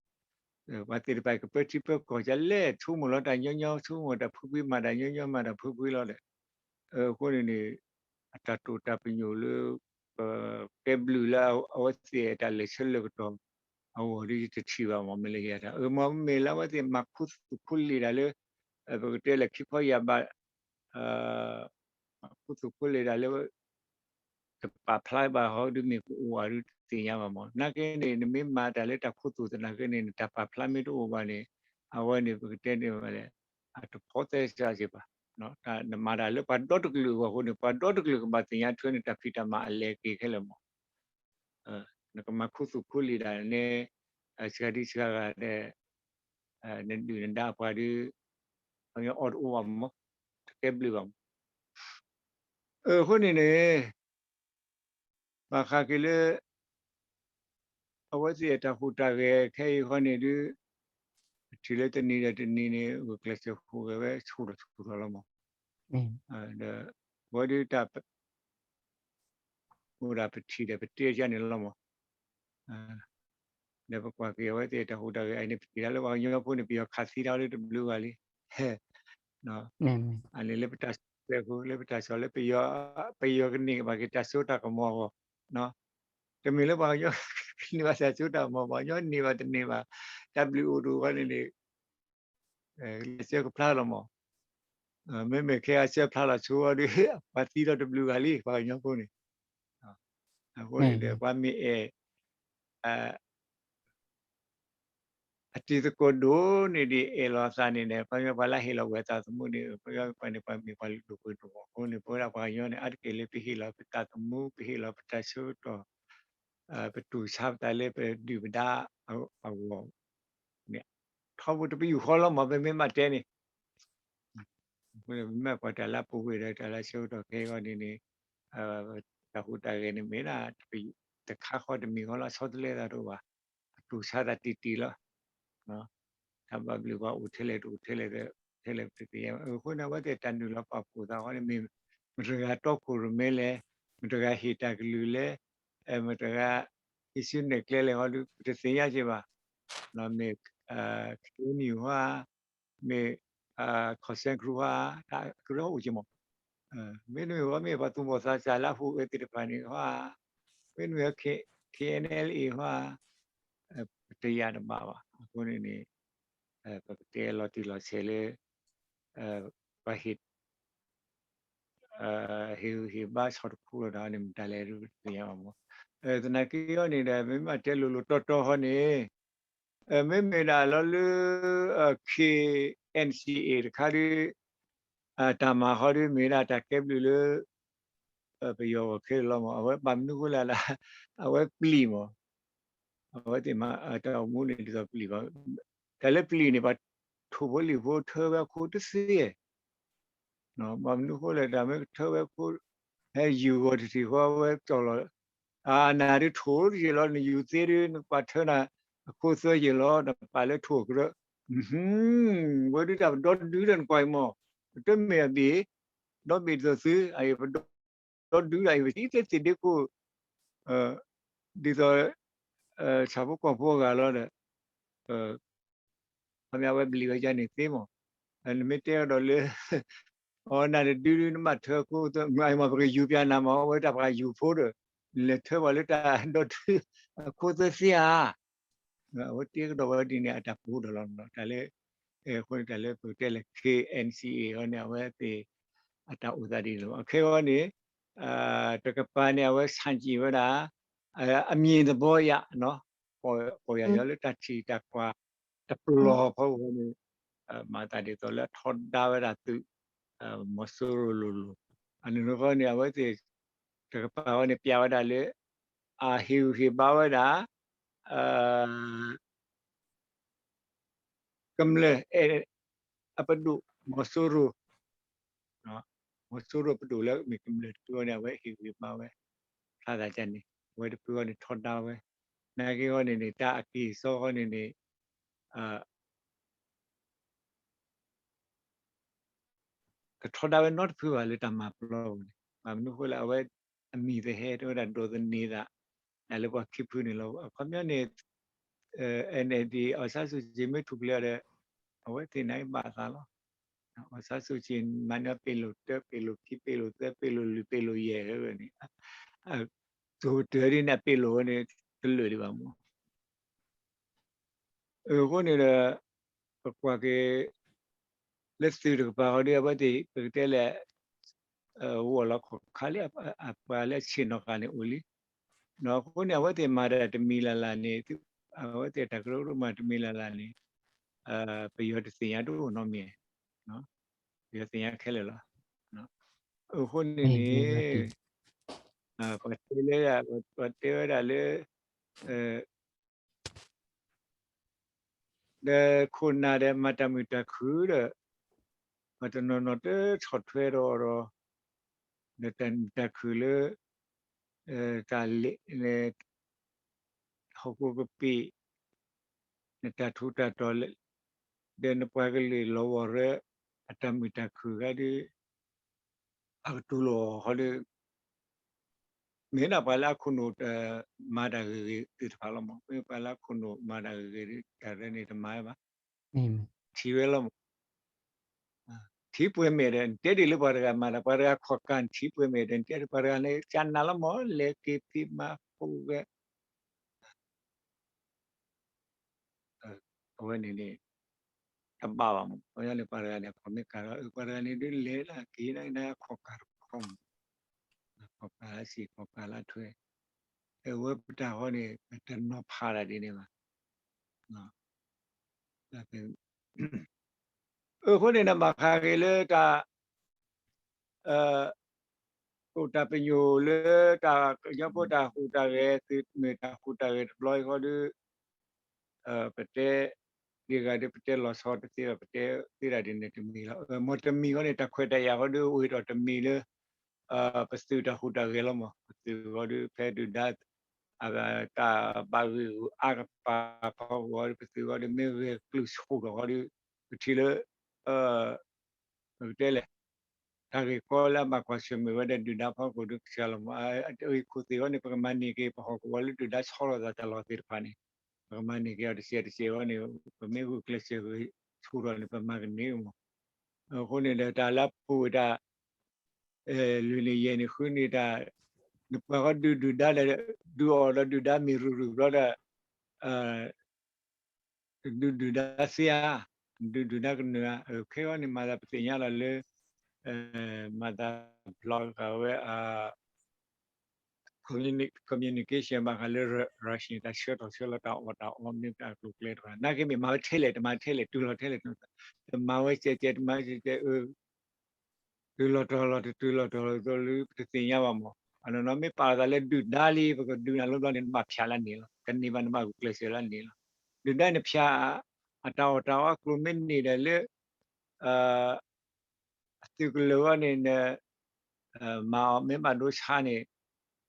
ပှၤသ့ၣ်တဖၣ်ကပၢထံပၢကီၢ်ဒ်လဲၣ်, ဆိကမိၣ်လီၤတၢ်ညီညီ, ဆိကမိၣ်တၢ်ဖုဖု, မၤတၢ်ညီညီ, မၤတၢ်ဖုဖုလီၤဒီး, အဃိန့ၣ်န့ၣ် အတၢ်တိာ်တၢ်ပညိၣ်လၢ ပကဲဘျုးလၢအဝဲသ့ၣ်တၢ်လဲၤဆၢလၢကတီၢ်အဂီၢ်ဒီး ယတထံၣ်ဘၣ်မး, မ့ၢ်လၢယဲဒၣ်. အမ့ၢ်လၢအဝဲသ့ၣ်မၤခူသူၣ်ခူလံာ်တၢ်လၢ ပကတဲလၢခံဖီယာ်ဘး ခူသူၣ်ခူလံာ်တၢ်လၢ တပာ်ဖျါဘၣ်ဟီဒုး မ့ၢ်ကအိၣ်ဧါဒုးတသ့ၣ်ညါဘၣ်မး. နာ်က့န့ၣ် နမ့ၢ်မၤတၢ်လၢတၢ်ခူသူၣ်သနာ်က့န့ၣ် နတၢ်ပာ်ဖျါမ့ၢ်တအိၣ်ဘၣ်န့ၣ် အဝဲန့ၣ်ပကတဲန့ၣ်ဝဲလဲၣ်, အတဖီသဲစးစ့ၢ်ဘၣ်. နမၤတၢ်လၢပှၤဒီတကလုာ်အဂီၢ်အဃိန့ၣ် ပှၤဒီတကလုာ်ကဘၣ်သ့ၣ်ညါထွဲန့ၣ် တၢ်ဖံးတၢ်မၤအလဲၤက့ၤခဲလၢာ်မး. နကမၤခူသူၣ်ခူလံာ်ဒၣ်နဲ စှၤဒံစှၤဂၤဒီး နဒုၣ်နဒါအပှၤဒီး ပှၤကညီအီၣ်တအိၣ်ဘၣ်မး, တကဲဘျုးဘၣ်မး. အဃိန့ၣ်န့ၣ် ဘၣ်ဃးက့ၤလၢ အဝဲသ့ၣ်အတၢ်ဟူးတၢ်ဂဲၤခဲအံၤဃီန့ၣ်ဒုး ပထံၣ်လၢတနံၤဒီးတနံၤန့ၣ် ဂုာ်ကျဲးစၢးဟူးဂဲၤဝဲဆူၣ်ထီၣ်ဆူၣ်ထီၣ်လီၤမး. ဒီး အဝဲဒုးတၢ် အိၣ်ဒၣ်ပထံၣ်ဒီးပတဲယါန့ၣ်လီၤမး. ဒီးပကွၢ်က့ၤအဝဲသ့ၣ်တၢ်ဟူးတၢ်ဂဲၤအံၤန့ၣ် ပထံၣ်ဒၣ်လၢပှၤကညီဖိန့ၣ် ပယီၤခးသံတၢ်လၢတဘျုးဂၤလံ. အန့ၣ်လၢပတၢ်ဆိးကျဲဃိ လၢပတၢ်ဆိးလၢပယီၤ ပယီၤကန့ၢ်ဘၣ်က့ၤတၢ်စိတၢ်ကမီၤအဂီၢ်, တမ့ၢ်လၢပှၤကညီကန့ၢ်ဘၣ်တၢ်စိတၢ်ကမီၤ ပှၤကညီန့ၢ်ဘၣ်တန့ၢ်ဘၣ် တၢ်ဘျုးအိၣ်တအိၣ်ဃီန့ၣ်န့ၣ် ကစၢၢ်ကဖျါလီၤမး. မ့မ့ၢ်ခဲအစၢၢ်ဖျါလီၤဆိအီၤဒီး ပှၤသံဒီးတဘျုးဂၤလံ ပှၤကညီဖိန့ၣ်. အဃိန့ၣ်ဒီး ပှၤမ့ၢ်အဲၣ် အတံၤသကိးဒိၣ်န့ၣ်ဒီး အဲၣ်လီၤအသးန့ၣ်ဒီး ပှၤမ့ၢ်ပှၤလၢဟ့ၣ်လီၤဝဲသးသမူန့ၣ် ပှၤမ့ၢ်ပှၤန့ၣ် ပှၤမ့ၢ်ပှၤလုၢ်ဒိၣ်ပှ့ၤဒိၣ်အဃိန့ၣ် ပဝဲဒၣ်ပှၤကညီန့ၣ် အါတက့ၢ်လၢပဟ့ၣ်လီၤပသးသမူ ပဟ့ၣ်လီၤပတၢ်ဆၢကတီၢ် ပတူၢ်ဆါပသးလၢပဒုၣ်ပဒါအဂီၢ် န့ၣ် ထီဘိတပယူာ်ဃီလီၤမး ပမ့ၢ်မၤတဲန့ၣ် မ့ၢ်ပှၤတၢ်လၢပူၤကွံာ်ဒီးတၢ်လၢဆၢကတီၢ်ခဲအံၤန့ၣ်န့ၣ် တၢ်ဟူးတၢ်ဂဲၤန့ၣ်မ့ၢ်ဒၣ် တခါဃီတမံၤဃီလီၤ ဆီတလဲသးတအိၣ်ဘၣ် အတူၢ်ဆါသးတံၢ်တံၢ်လီၤ. တၢ်ဘၣ်ဘျုးပှၤအိၣ်ထဲလဲၣ်တအိၣ်ထဲလဲၣ် ထဲလဲၣ်ပတသ့ၣ်ညါ အဃိန့ၣ် အဝဲသ့ၣ်တၢ်နုာ်လီၤပာ်ဖှိၣ်သးဃီန့ၣ် မ့ၢ်မတဂၤတီခိၣ်ရိၣ်မဲလဲၣ် မတဂၤဟ့ၣ်တၢ်ကလုၢ်လဲၣ် မတဂၤ ဟံးစုနဲၣ်ကျဲလဲၣ်ဃီဒီး ပတသ့ၣ်ညါက့ၤဘၣ်. မ့ၢ် KNU ဟါ မ့ၢ် ခီၣ်စဲခရူဟါ တၢ်ကရၢအိၣ်က့ၤမး. မ့တမ့ၢ်ဃီမ့ၢ်ပှၤသူၣ်ဘီၣ်သးစၢ်လၢအဟူးဂဲၤသ့ၣ်တဖၣ်န့ၣ်ဟါ မ့တမ့ၢ် KNLA ဟါ ပတယာ်တဘၣ်ဘၣ်. အဃိန့ၣ်န့ၣ် ပကတဲလီၤတံၢ်လီၤဆဲးလၢ ပှၤဟ့ၣ် ဟ့ၣ်ဂံၢ်ဟ့ၣ်ဘါဆီၣ်တခူလီၤတၢ်န့ၣ် မတၤလဲၣ်ဒုးပတသ့ၣ်ညါဘၣ်မး. သနာ်က့အီၤန့ၣ်ဒီး မ့မ့ၢ်တဲလိၤလိၤတီတီဃီန့ၣ် မ့မ့ၢ်ဒၣ်လီၤလၢ KNCA တခါဒီး တၢ်မၤဃီဒီး မ့ၢ်ဒၣ်တၢ်ကဲဘျုးလၢ ပယီၤဂီၢ်ခဲလၢာ်လီၤမး. အဝဲဘၣ်မနုၤဃိလဲၣ်ဒၣ် အဝဲပျံၤမး အဝဲသ့ၣ်မၤတၢ်အိၣ်မူန့ၣ်ဒ်သိးပျံၤဘၣ်. တၢ်လၢပျံၤန့ၣ် ပှၤထိၣ်ဖိလံၣ်ဖိထၢဝဲအခိၣ်တသ့ ဘၣ်မနုၤဃိလဲၣ် တၢ်မ့ၢ်ကထၢဝဲအခိၣ် ဟဲယူၤဂီၤတထံၣ်ဃီဝဲကၠီၣ်လီၤ. အနၢ်ဒုးထိၣ်တယ့ၢ်လီၤ နယူၤသ့ဒုး နကပာ်ထၢနၤ အခိၣ်သၢယ့ၢ်လီၤ နပာ်လၢထိၣ်ကရၢ ဝဲဒုးတၢ်ပဒီဒုဒီးနကွၢ်အံၤမး ပတမ့ၢ်အဘ့ၣ် ဒီဘ့ၣ်ဒ်သိးသု အံၤပဒီဒုဒီးအံၤ ပသံသ့သ့ၣ်ဒ့ခိၣ် ဒ်သိး ဆၣ်ဖိကီၢ်ဖိအဂၤလီၤဒီး ခီပညီဝဲဘျံးဝဲယါန့ၣ်သ့မး. နမ့ၢ်တဲကဒီးလၢ အနၢ်တဒုဒု နဘၣ်ထၢခိၣ်သၢ မ့ၢ်ပကယူၤပၠးနၤမး အဝဲတၢ်ပှၤယူၤဖိဒီး လဲၤထၢပှၤလၢတၢ်ဒီဒု အခိၣ်သၢသ့ဧါ. အဝဲတဲကဒီးဝဲဒ်န့ၣ် အတၢ်ပူၤဒီးလီၤ. တၢ်လၢ အဃိန့ၣ် တၢ်လၢပကတဲလၢ KNCA အီၤန့ၣ် အဝဲသ့ၣ် အတၢ်အိၣ်သးဒ်န့ၣ်လီၤ. အခဲအံၤန့ၣ် တကပၤန့ၣ် အဝဲဆၣ်ကံၣ်ဝဲဒၣ် အမြင်သဘောအရ ပီၢ်ယၢ်လၢတၢ်ထံၣ်တၢ်ကွၢ်တပျီၤဖီခိၣ်န့ၣ် မၤသးဒ်သိးလၢအထီဒါဝဲဒၣ်သုး မီၤစိရိၤလိၤလိၤ. အန့ၣ်ဃီန့ၣ် အဝဲသ့ၣ်တကပၤဃီန့ၣ် ပျးဝဲဒၣ်လၢ အဟ့ၣ်ဂံၢ်ဟ့ၣ်ဘါဝဲဒၣ် ကမျၢၢ် အပဒိၣ် မီၤစိရိၤ မီၤစိရိၤပဒိၣ်လၢမ့ၢ်ကမျၢၢ်တဖုဃီန့ၣ် အဝဲဟ့ၣ်ဂံၢ်ဟ့ၣ်ဘါဝဲ ဖျါသးန့ၣ် အဝဲတဖုဃီန့ၣ်ထီဒါဝဲ နာ်က့ဃီန့ၣ်န့ၣ် တၢ်အက့ၢ်အစီဃီန့ၣ်န့ၣ် တထီဒါဝဲနီတဖုဘၣ်လၢတၢ်မၤပျီပူၤန့ၣ်, ဘၣ်မနုၤအဃိလဲၣ် အဝဲအမံၤသဟဲတဲဝဲဒၣ်ဒိးသန့ၤသး တၢ်လၢပှၤခံဖုန့ၣ်လီၤ. အခီပညီန့ၣ် NLD အီၣ်ဆါစူၣ်က့ၤမ့ၢ်ထူၣ်ဖျဲးအီၤဒီး အဝဲသ့ၣ်န့ၣ်ဘၣ်အသးလီၤ. အီၣ်ဆါစူၣ်က့ၤမၤန့ၢ်ပ့ၤလိာ်တၢ ပ့ၤလိာ်ခံ ပ့ၤလိာ်သၢ ပ့ၤလိာ်လွံၢ် ပ့ၤလိာ်ယဲၢ်ဝဲန့ၣ် ကၠိၤတၢၤဒ်န့ၣ် အပ့ၤလိာ်ဝဲန့ၣ် တလၢာ်ဒံးဘၣ်မး. အဃိန့ၣ်ဒီး ပကွၢ်က့ၤ လၢသုးတကပၤဃီဒီး အဝဲသ့ၣ်ပကတဲလဲၣ် ဂီၢ်လီၤခီၣ်ခါလံ အပှၤလၢအဆ့ၣ်နီၤဃာ်န့ၣ်အိၣ်လံ. အဃိန့ၣ် အဝဲသ့ၣ်မၤတၢ်တမံၤလၢ်လၢ်န့ၣ် အဝဲသ့ၣ်တၢ်ကရၢကရိမၤတမံၤလၢ်လၢ်န့ၣ် ပယီၤတသ့ၣ်ညါတအိၣ်နီတမံၤ, ပယီၤသ့ၣ်ညါခဲလၢာ်လီၤ. အဃိန့ၣ်န့ၣ် ပှၤတဲလၢ ပှၤတဲဝဲဒၣ်လၢ ဒီးခိၣ်နၢ်ဒီးမၤတၢ်မုာ်တၢ်ခုၣ်ဒီး ပှၤတနီၤနီၤတဆီၣ်ထွဲဒီးအီၤဒီး ဒီးတၢ်မုာ်တၢ်ခုၣ်လၢ တၢ်လဲၤ ဟီၣ်ခိၣ်ကပ့ၤ နတၢ်ထူးတၢ်တီၤလၢ ဒီးနပှၤကလုာ်လီၤဝီၤရၢ အတၢ်မုာ်တၢ်ခုၣ်ဂၤဒီး အကတူၢ်လိာ်အီၤဃီဒီး မ့ၢ်ဒၣ်ပှၤလၢအခိၣ်နူာ်မၤတၢ်ဂ့ၤဂ့ၤသ့ၣ်တဖၣ်လီၤမး. မ့ၢ်ပှၤလၢအခိၣ်နူာ်မၤတၢ်ဂ့ၤဂ့ၤဒီး တၢ်ရဲန့ၣ်တမၤဝဲဘၣ်. ထံၣ်ဝဲလီၤမး. ထံပှဲၤမဲာ်ဒီး နတဲဒ်လၢပှၤတဂၤမၤဒီး ပှၤတဂၤခီၣ်ကၢ်နထံပှဲၤမဲာ်ဒီး နတဲဒ်ပှၤတဂၤန့ၣ် ကနၣ်လီၤမး လဲၤက့ၤဖံးမၤဖိဝဲ အဝဲန့ၣ်န့ၣ် တဘၣ်ဘၣ်မး. ပှၤညီန့ၣ် ပှၤတဂၤန့ၣ် အခီၣ်မ့ၢ်ကၢ်ဒီး ပှၤတဂၤန့ၣ်ဒုးလဲၤလၢက့ၤန့ၣ် အခီၣ်ကၢ်တခီမး, အခီၣ်ကၢ်လၢဆံၣ် အခီၣ်ကၢ်လၢထွဲ, အဝဲပတၢ်ဃီန့ၣ် ပတနီၤဖးတၢ်ဒ်န့ၣ်ဘၣ်. အဃိန့ၣ် နဘၣ်ဃးက့ၤလၢတၢ် အိၣ်တၢ်ပညိၣ်လၢတၢ်ကညီဖိတၢ်ဟူးတၢ်ဂဲၤ သုးမုၢ်တၢ်ဟူးတၢ်ဂဲၤတဘျီအံၤဃီဒီး ပတဲ ဒ်ဂၤဒီးပတဲလီၤဆီတသ့ဘၣ် ပတဲသ့ဒၣ်ဒ်န့ၣ်တမံၤလီၤ. မ်တမံၤဃီန့ၣ် တၢ်ခွဲးတၢ်ယာ်ဃီဒီး အိၣ်ဟ့ၣ်ထီၣ်တမံၤလၢ ပသုးတၢ်ဟူးတၢ်ဂဲၤလီၤမး. ပသုးဃီဒီး ဖဲဒုၣ်ဒါ အတၢ်ဘၣ်ဂံာ်ဂူာ်အါကပၤဖီခိၣ်ဃီဒီး ပသုးဃီဒီး မ့ၢ်ဂဲၤကျုးဆူၣ်ထီၣ်ဃီဒီး ပထံၣ်လၢ ပကတဲလဲၣ် တၢ်ဂ့ၢ်ကီလၢအဘၣ်ကွၢ်ဆၢၣ်မဲာ်ဝဲဒၣ်ဒုၣ်ဒါဖီခိၣ်ဒီးကစၢ်လီၤမး. အဂ့ၢ်ခိၣ်သ့ၣ်ဃီန့ၣ် ပကမၤန့ၢ်က့ၤ ပဟီၣ်ကဝီၤလၢဒုၣ်ဒါဆီလီၤသးတၢ်လီၢ်သ့ၣ်တဖၣ်န့ၣ် ပကမၤန့ၢ်က့ၤအီၤတစဲးတစဲးဃီန့ၣ် ပမ့ၢ်ဂုာ်ကျဲးစၢးဂ့ၤဆူၣ်ထီၣ်န့ၣ် ပမၤကန့ၢ်မး. အဃိန့ၣ်ဒီး တၢ်လၢအပူၤဝဲဒၣ် လွံၢ်နံၣ်ယဲၢ်နံၣ်ဃုနံၣ်တၢ် နပှၤဃီဒုးဒုၣ်ဒါဒီး ဒုးအီၣ်ဒီးဒုၣ်ဒါမ့ၢ်ရုၢ်ရုၢ်ဘျီဒီး ဒုးဒုၣ်ဒါသ့ဧါ, ဒုးဒုၣ်ဒါကနၢၤဧါ. ခဲအံၤန့ၣ် မၤသးပသ့ၣ်ညါလီၤလၢ မၤသးဘျီဃာ်ဝဲ communication ဘၣ်ဃးလၢ Russia တၢ်ဆှၢထီၣ်ဆှၢလီၤတၢ်အီၣ်တၢ်အီမ့ၢ်တၢ်ကျိၤကျဲတဖၣ် နာ်က့မ့ၢ်မၤဝဲထဲလဲၣ် တမၤထဲလဲၣ် တမၤဝဲကဲကဲ တမၤကဲကဲ တုၤလီၤတီၤလီၤ တတုၤလီၤတီၤလီၤသိးလၢပတသ့ၣ်ညါဘၣ်မး. အနီၢ်နီၢ်မ့ၢ်ပာ်လီၤသးလၢဒုၣ်ဒါလံ ပကဒုးနၤလီၤဘျီန့ၣ် နဘၣ်ဖၠးလၢန့ၣ်လီၤ. တန့ၢ်ဘၣ်နဘၣ်ဂုာ်ကျဲးစၢးလၢန့ၣ်လီၤ. ဒုၣ်ဒါန့ၣ်ဖၠး အတၢ်အီၣ်တၢ်အီအကျိၤမ့ၢ်န့ၢ်ဒီးလၢ အသုးကလၢၤဝဲန့ၣ် မၤအီၤမ့ၢ်ဘၣ်ဒိဆါန့ၣ်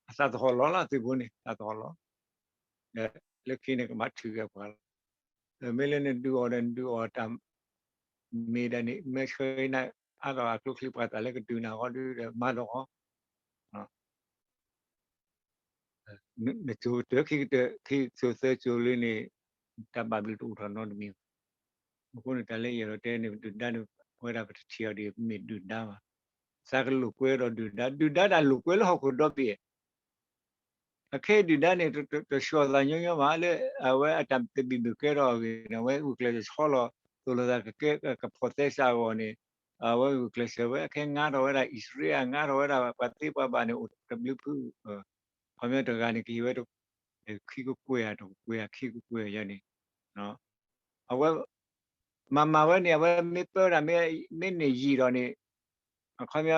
အသးသဟီၣ်လီၤလီၤ အသုးဖိန့ၣ် သးသဟီၣ်လီၤ. လၢခံန့ၣ်ကဘၣ်ထုးက့ၤပှၤလီၤ. မ့ၢ်လၢနဒုးအီၣ်ဒီးနဒုးအီၣ်တၢ်မ့ၢ်ဒၣ်န့ၣ် မ့ၢ်ဆှၢနၤအါထီၣ်အကျိချံပှၤသးလၢကဒုးနၤဃီဒီး မၤဒီးဃီ နကၠိၤတၢၢ်ခံကတၢၢ် ခံကၠိၤသၢကၠိၤလၢန့ၣ် တၢ်ဘၣ်ဘျုးတအိၣ်ထီၣ်နီတမံၤဘၣ်. အဃိန့ၣ် တၢ်လၢယအဲၣ်ဒိးတဲန့ၣ် ဒုၣ်ဒါန့ၣ် ပဝဲဒၣ်ပတထံၣ်အီၤဒ် ပမ့ၢ်ဒုၣ်ဒါဘၣ်. သးကလိာ်ကွဲဒီးဒုၣ်ဒါ ဒုၣ်ဒါတၢ်လိာ်ကွဲလၢဟီၣ်ခိၣ်ဒီဘ့ၣ် အခဲအံၤဒုၣ်ဒါန့ၣ် တဆှီၣ်သးညီညီဘၣ် လၢအဝဲအတၢ်တဘံၣ်ဘၣ်ကဲထီၣ်အဂ့ၢ်န့ၣ် အဝဲဂုာ်ကျဲးစၢးဆီလီၤ သိၣ်လိာ်သးကကဲကဖီၣ်သဲစးအဂီၢ်န့ၣ် အဝဲဂုာ်ကျဲးစၢးဝဲ အခဲအံၤငါထီၣ်ဝဲဒၣ်အံၣ်စရ့လး ငါထီၣ်ဝဲဒၣ်ပှၤသ့ပှၤဘၣ်န့ၣ် အိၣ်တဘျုးဖု ခီပညီတဂၤန့ၣ် ကဟ့ၣ်ဝဲ ခံကကွဲၢ်ဧါ တကကွဲၢ်ဧါ ခံကကွဲၢ်ဧါယၤန့ၣ် အဝဲ မၤမၤဝဲန့ၣ် အဝဲမ့ၢ်ပၢဝဲဒၣ် မ့ၢ်န့ၢ်ယံာ်ဒီးန့ၣ် အခီပညီ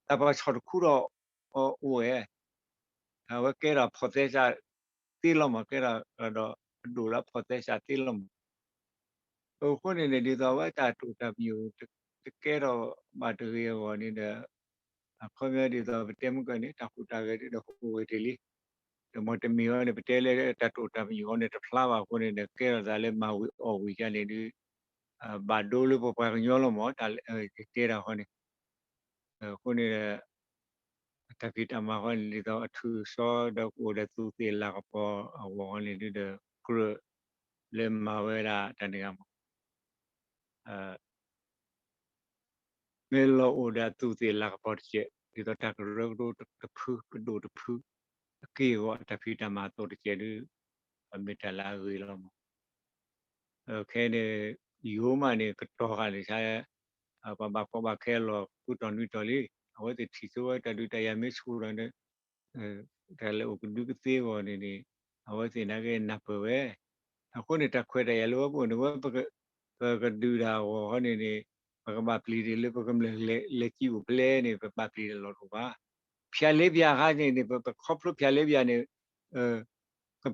တၢ်ပှၤဆီၣ်တခူဒီးအိၣ်ဝဲ အဝဲကဲထီၣ်ဖီၣ်သဲစးသ့လီၤမး ကဲထီၣ်ဒီး အဒိၣ်လၢဖီၣ်သဲစးသ့လီၤမး. အဃိန့ၣ်န့ၣ် ဒ်သိးအဝဲတၢ်တိာ်တၢ်ပညိၣ် တကဲထီၣ်ဘၣ်တဂ့ၤအဂီၢ်န့ၣ်ဒီး အခီပညီဒ်သိးပတဲမုၢ်ကၢၢ်န့ၣ် တၢ်ဟူးတၢ်ဂဲၤဒ်ဒီးဟူးဂဲၤတ့ၢ်လံ. ဒီးမ့ၢ်တမ့ၢ်ဝဲန့ၣ် ပတဲလၢတၢ်တိာ်တၢ်ပညိၣ်အီၤန့ၣ် တဖျါဘၣ်အဃိန့ၣ်ဒီး ကဲထီၣ်သးလၢမၤဝံၤအီၣ်ဝံၤယၤန့ၣ်ဒီး ဘၣ်ဒိလၢပပှၤကညီလီၤမး တၢ်တဲတၢ်ဃီန့ၣ်, အဃိန့ၣ်ဒီး အတၢ်ဖံးတၢ်မၤဃီန့ၣ် ဒ်သိးအထုးအစီဒီးကအိၣ်ဒီးသူးသ့ၣ်လၤကပီၤအဂီၢ်န့ၣ်ဒုဒီး ကြၢးလၢမၤဝဲဒၣ်တၢ်န့ၣ်ဂ့ၤမး မ့ၢ်လီၤအိၣ်ဒီးအသူးသ့ၣ်လၤကပီၤတစဲး ဒ်သိးတၢ်ကရၢကရိတဖု ပဒိၣ်တဖု အက့ၢ်အဂီၤ အတၢ်ဖံးတၢ်မၤအသိးတစဲးဒု အမ့ၢ်တၢ်လၢအဂ့ၤလီၤမး. ခဲအံၤန့ၣ် ယိၤမးန့ၣ် ကတီၤဃာ်န့ၣ်ဆါ ပှၤဘၣ်ကီဘၣ်ခဲအလီၢ် ဃုတီၢ်နွံတီၢ်လံ. အဝဲသ့ၣ်ထံၣ်ဆိဝဲတၢ်ဒုးတၢ်ယၤမ့ၢ်ဆူၣ်ဒီး တၢ်လၢအိၣ်ကဒုကသ့အဂီၢ်န့ၣ်န့ၣ် အဝဲသ့ၣ်နာ်က့နၢ်ပၢၢ်ဝဲ. အဃိန့ၣ် တၢ်ခွဲးတၢ်ယာ်လၢဝဲပအိၣ်န့ၣ် ဝဲ ပကဒုးတၢ်အဂီၢ်ဃီန့ၣ်န့ၣ် ပကဘၣ်ပျံၤဒ်လၢပကမျၢၢ်လဲၤစံာ်အိၣ်ဖဲလဲၣ်န့ၣ် ပဘၣ်ပျံၤတၢ်လီၢ်တအိၣ်ဘၣ်. ဖၠၣ်လ့ပၠၣ်ခါန့ၣ်န့ၣ် ပခီဖျိဖၠၣ်လ့ပၠၣ်န့ၣ်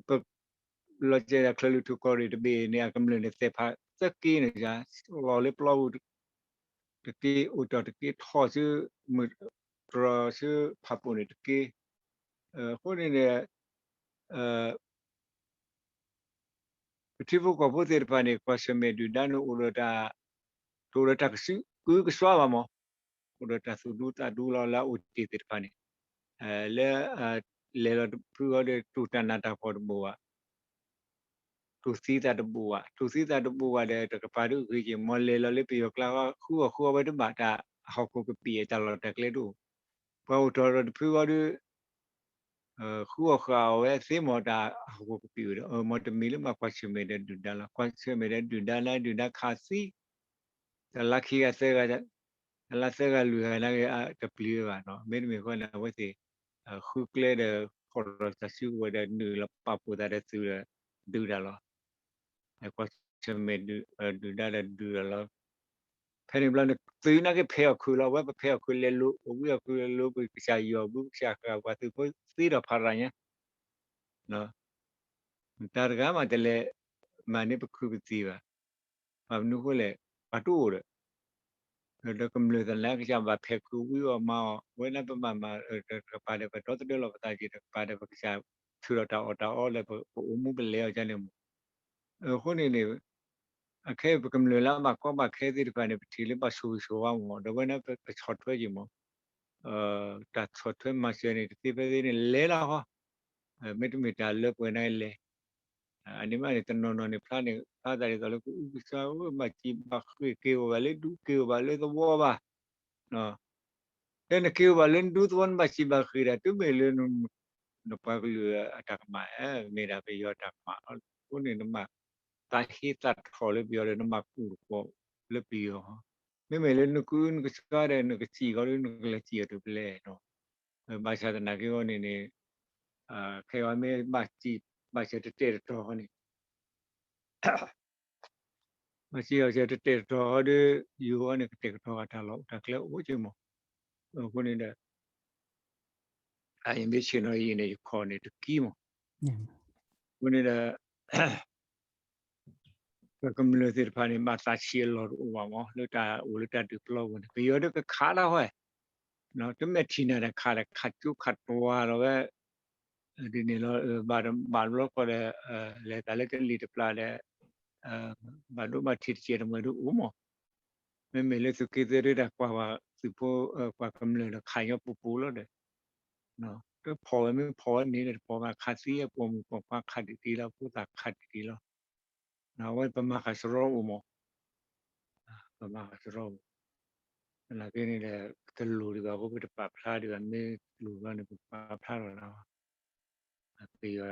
ပ လီၤစဲၤဒၣ်ချၢၣ်လွံၢ်ထူၣ်ကီၢ်ရ့ၣ်တဘ့ၣ်န့ၣ် အကမျၢၢ်န့ၣ်သဲးဖးသၢက့န့ၣ် လီၤလၢပျီပူၤတက့ အိၣ်တီၢ်တက့ ထီၣ်ဆူ မုၢ်တြီၤဆူဖးပိာ်န့ၣ်တက့. အဃိန့ၣ်န့ၣ် ပထံဖိကီၢ်ဖိသ့ၣ်တဖၣ်န့ၣ် ကွၢ်ဆၢၣ်မဲာ်ဒုၣ်ဒါန့ၣ်အိၣ်ဒီးတၢ် တအိၣ်ဒီးတၢ်ကစုာ်ကစုာ်ဘၣ်မး အိၣ်ဒီးတၢ်သူၣ်ဒူသးဒူလီၤလၢအအိၣ်တ့ၢ်သ့ၣ်တဖၣ်န့ၣ် လၢ လဲၤလီၤတဖုအီၤဒီး တူၢ်တၢ်နးတၢ်ဖှီၣ်တဘိးဘၣ် တူၢ်သံသးတဘိးဘၣ် တူၢ်သံသးတဘိးဘၣ်ဒီး တကပၤဒုးဂ့ၤက့ၤ မ်လဲၤလီၤလၢပယီၤကျါဃီ ဃုအီၣ်ဃုအီဝဲတဘၣ် တၢ်ဟီၣ်ခိၣ်ကပံာ်အတၢ်လီၢ်တၢ်ကျဲတအိၣ် ပှၤအိၣ်ထီၣ်ဒီးတဖုအီၤဒီး ဃုအီၣ်ဃုအီဝဲသ့မး တၢ်ဟီၣ်ခိၣ်ကပံာ်ဝဲဒီး မ်တမံၤလၢမၤကွၢ်ဆၢၣ်မဲာ်ဒီးဒုၣ်ဒါလီၤ ကွၢ်ဆၢၣ်မဲာ်ဒီးဒုၣ်ဒါလၢဒုၣ်ဒါခးသံ တလါခံဂၤသၢဂၤ တလါသၢဂၤလွံၢ်ဂၤနာ်က့ တပျံၤဝဲဘၣ်နီၤ မ့တမ့ၢ်ဃီန့ၣ် အဝဲသ့ၣ် ဃုကျဲဒီး ဃီၣ်ဒီးတၢ်စုကဝဲၤဒီး နုာ်လီၤပာ်ဖှိၣ်သးဒီးသုးဒီး ဒုးတၢ်လီၤ ကွၢ်ဆၢၣ်မဲာ်ဒုၣ်ဒါဒီးဒုးတၢ်လီၤ ဖဲန့ၣ်ဘျီန့ၣ် သုးနာ်က့ဖဲးအီၣ်ခုးလီၤ အဝဲပဖဲးအီၣ်ခုးလဲၤလိၤ အဝံအီၣ်ခုးလဲၤလိၤ ပကစၢ်ယီၢ်ဘု ကစၢ်ဃာ်ပှၤသုးဖိသ့ဒီးဖးရၤညါ တၢ်တဂၤမးတလဲၤ မၤန့ၢ်ပခုပသံဘၣ် ဘၣ်မနုၤဃိလဲၣ် ပှၤတအိၣ်ဒီး ဒီးကမျၢၢ်သနာ်က့ ကစၢ်ဘၣ်ဖဲးခုးဝံအီၣ်မၤအီၣ် ဝဲဒၣ်ပဘၣ်မၤ တကပၤဒီးပဒီသဒၢလီၤပသးက့ၤ တကပၤဒီးပကစၢ်ထုးထီၣ်တၢ်အီၣ်တၢ်အီလၢပအိၣ်မူပလဲၤအီၤဒ်န့ၣ်မး အဃိန့ၣ်န့ၣ် အခဲအံၤပကမျၢၢ်လၢအဘၣ်ကီဘၣ်ခဲသ့ၣ်တဖၣ်န့ၣ် ပထံၣ်လၢဘၣ်ဆိၣ်ဂ့ၤဆိၣ်ဝါမး ဒီးဝဲန့ၣ်ပဆီၣ်ထွဲက့ၤမး တၢ်ဆီၣ်ထွဲမၤစၢၤန့ၣ် တသ့ဖဲသ့န့ၣ် လဲၤလၢဃီ မ့တမ့ၢ်တၢ်လၢပှဲၤန့ၣ်လဲၤ အန့ၣ်မးန့ၣ် တနီၤနီၤန့ၣ် ဖျါန့ၣ် ဖျါသးဒ်သိးလၢကအုကစွါ ဘၣ်စံၣ်ဘၣ်ဃ့ၢ် က့ၤအိၣ်ဘၣ်လၢဒူ က့ၤအိၣ်ဘၣ်လၢသဝီဘၣ် တဲနက့ၤအိၣ်ဘၣ်လၢနဒူသဝီ နဘၣ်စံၣ်ဘၣ်ဃ့ၢ်ဒၣ် တုၤမ့ၢ်လၢ နပှၤကလုာ်အတၢ်ကမၣ် မ့ၢ်ဒၣ်ပယီၤတၢ်ကမၣ်လီၤ. အဃိန့ၣ် နဘၣ်သးဟ့သးထီၣ်လၢပယီၤဒီး နဘၣ်ကူၣ်တကွီၢ်လၢပယီၤ မ့မ့ၢ်လၢနကအုနကစွါဒီး နကစံၣ်ဃီဒီး နကလဲၤစံၣ်အီၤတုၤဖဲလဲၣ် ဘၣ်ဆၣ်သနာ်က့အဂီၢ်န့ၣ်န့ၣ် ခဲအံၤမ့ၢ်ဘၣ်စံၣ်ဘၣ်စၢၤတတဲာ်တတီၤဃီန့ၣ် ဘၣ်စံၣ်ဘၣ်စၢၤတတဲာ်တတီၤဃီဒီး ယိၤအီၤန့ၣ် ကတဲာ်ကတီၤဃာ်တၢ်လီၢ်အိၣ်တၢ်ကျဲအိၣ်က့မး. အဃိန့ၣ်ဒီး အအံၤမ့ၢ်ဆ့ၣ်နီၤအံၤန့ၣ် ယခီၣ်န့ၣ်တကံမး. အဃိန့ၣ်ဒီး ပကမျၢၢ်သ့ၣ်တဖၣ်န့ၣ် ဘၣ်သးဆံးအလီၢ်တအိၣ်ဘၣ်မး လၢတၢ်အိၣ်လၢတၢ်ဒုးပျီပူၤန့ၣ် ပယီၤဒီးကခးတၢ်ဝဲ တမ့ၢ်ထံၣ်နၤဒီးခးဒီး ခးကၠိခးတွၤလီၤဝဲ ဒ်န့ၣ်လီၤ. ဘၣ်တဘၣ်ဘျီဃီဒီး လဲၤသးလၢကလံၤတပျၢ်ဒီး ဘၣ်ဒိဘၣ်ထံးတစဲးတမှဲၤဒုအိၣ်မး. မ့မ့ၢ်လၢသုးက့သၢဒုတၢ်ကွၢ်ပှၤသုးဖိ ကွၢ်ကမျၢၢ်ဒီးခးညီပူၤပူၤလီၤဒီး တဖီၣ်ဝဲမ့ၢ်ဖီၣ်ဝဲန့ၣ်ဒီး တဖီၣ်ဘၣ်ခးသံအပိာ်မုၣ်ပိာ်ခွါခးဒံးဒံးလီၤ ဖိသၣ်ခးဒံးဒံးလီၤ. အဝဲပမၤဃာ်စရီအိၣ်မး ပမၤဃာ်စရီအိၣ် သနာ်က့န့ၣ်ဒီး တလိၣ်ဒံးဘၣ်အဃိ ပတပာ်ဖျါဒံးဘၣ် မ့ၢ်လိၣ်ဘျီန့ၣ် ပပာ်ဖျါထီၣ်လီၤ. ပယီၤ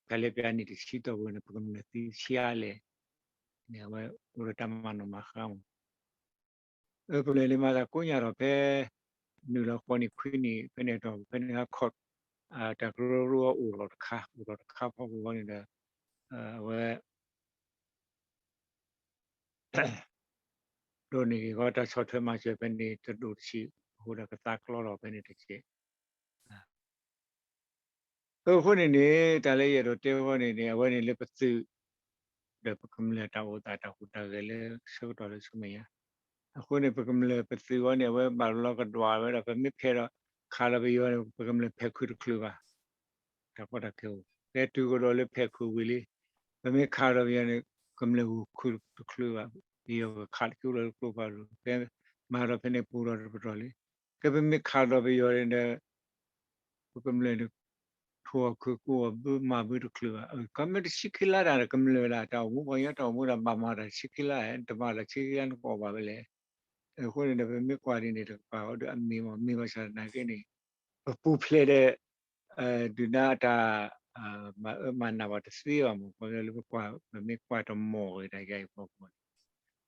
ဖဲလၢပျၢၤနံၣ်တဆံတီၢ်ပူၤန့ၣ် ပကမျၢၢ်သံဆံးအါလဲၣ်န့ၣ် အဝဲအိၣ်ဒီးတၢ်မၤနီၣ်မၤဃါမး ပလဲၤလၢမၤသးကိးညါထီၣ်ဖဲ နုာ်လီၤဃီနံၣ်ခွံနံၣ် ဖဲန့ၣ်တီၢ် ဖဲန့ၣ်ဟါခီၣ် တၢ်ကရၢကရိအိၣ်ထီၣ်တခါ အိၣ်ထီၣ်တခါဖီခိၣ်ဃီန့ၣ်ဒီး အဝဲ ဒိးန့ၢ်ဂ့ၤဃီတၢ်ဆီၣ်ထွဲမၤစၢၤဖဲန့ၣ်တဒိၣ်တဆံး အဃိဒီးကသါကျီထီၣ်ဖဲန့ၣ်တက့ၢ်. အဃိန့ၣ်န့ၣ် တၢ်လၢယအဲၣ်ဒိးတဲဃီန့ၣ်န့ၣ် အဝဲန့ၣ်လၢပသုး ဒီးပကမျၢၢ်တၢ်အိၣ်သးတၢ်ဟူးတၢ်ဂဲၤလၢဆၢကတီၢ်လၢဆူမဲာ်ညါ အဃိန့ၣ် ပကမျၢၢ်ပသုးဃီန့ၣ် အဝဲဘၣ်လီၤကဒွးဝဲဒီး ပမ့ၢ်ဖဲးဒီးခးလီၤပယီၤန့ၣ် ပကမျၢၢ်ဖဲးခုးတချုးဘၣ် တၢ်ကီတၢ်ခဲအိၣ် ဖဲတုၤကဒီးလၢဖဲးခုးဝံၤလံ ပမ့ၢ်ခးဒီးပယီၤန့ၣ် ကမျၢၢ်ဂုာ်ခုးတချုးဘၣ် ပယီၤကခးတကၠိလၢကျိဖးဒိၣ် ကဲ မၤဒီးဖဲန့ၣ်ပူၤဒီးတပတီၢ်လံ. ကဲပမ့ၢ်ခးဒီးပယီၤန့ၣ်ဒီး ပကမျၢၢ်န့ၣ် ထိၣ်အီၣ်ခုၣ်ကိၣ်အီၣ်ဘုမၤဘုတချုးဘၣ်. ကမ့ၢ်တဆံခံလါတၢ် ကမျၢၢ်ဒၣ်တၢ်အိၣ်မူ ပှၤကညီတၢ်အိၣ်မူဒၣ် ဘၣ်မၤတၢ်ဆံခံလါ တမၤတၢ်ဆံခံလါနကအီၣ်ဘၣ်ဝဲလဲၣ်. အဃိန့ၣ်ဒီး ပမ့ၢ်ကွၢ်ဒ်န့ၣ် တကပၤဃီဒီးအမ့ၢ်မ့ၢ် မ့ၢ်ဘၣ်ဆၣ်သနာ်က့န့ၣ် ပပူၤဖျဲးဒီး ဒုၣ်ဒါအတၢ် မၤအၢမၤနးပှၤတသ့ဘၣ်မး ခီဖျိလၢပကွၢ် ပမ့ၢ်ကွၢ်တမီၢ်ဂ့ၤတၢ်ယါအံၤဖီခိၣ်န့ၣ်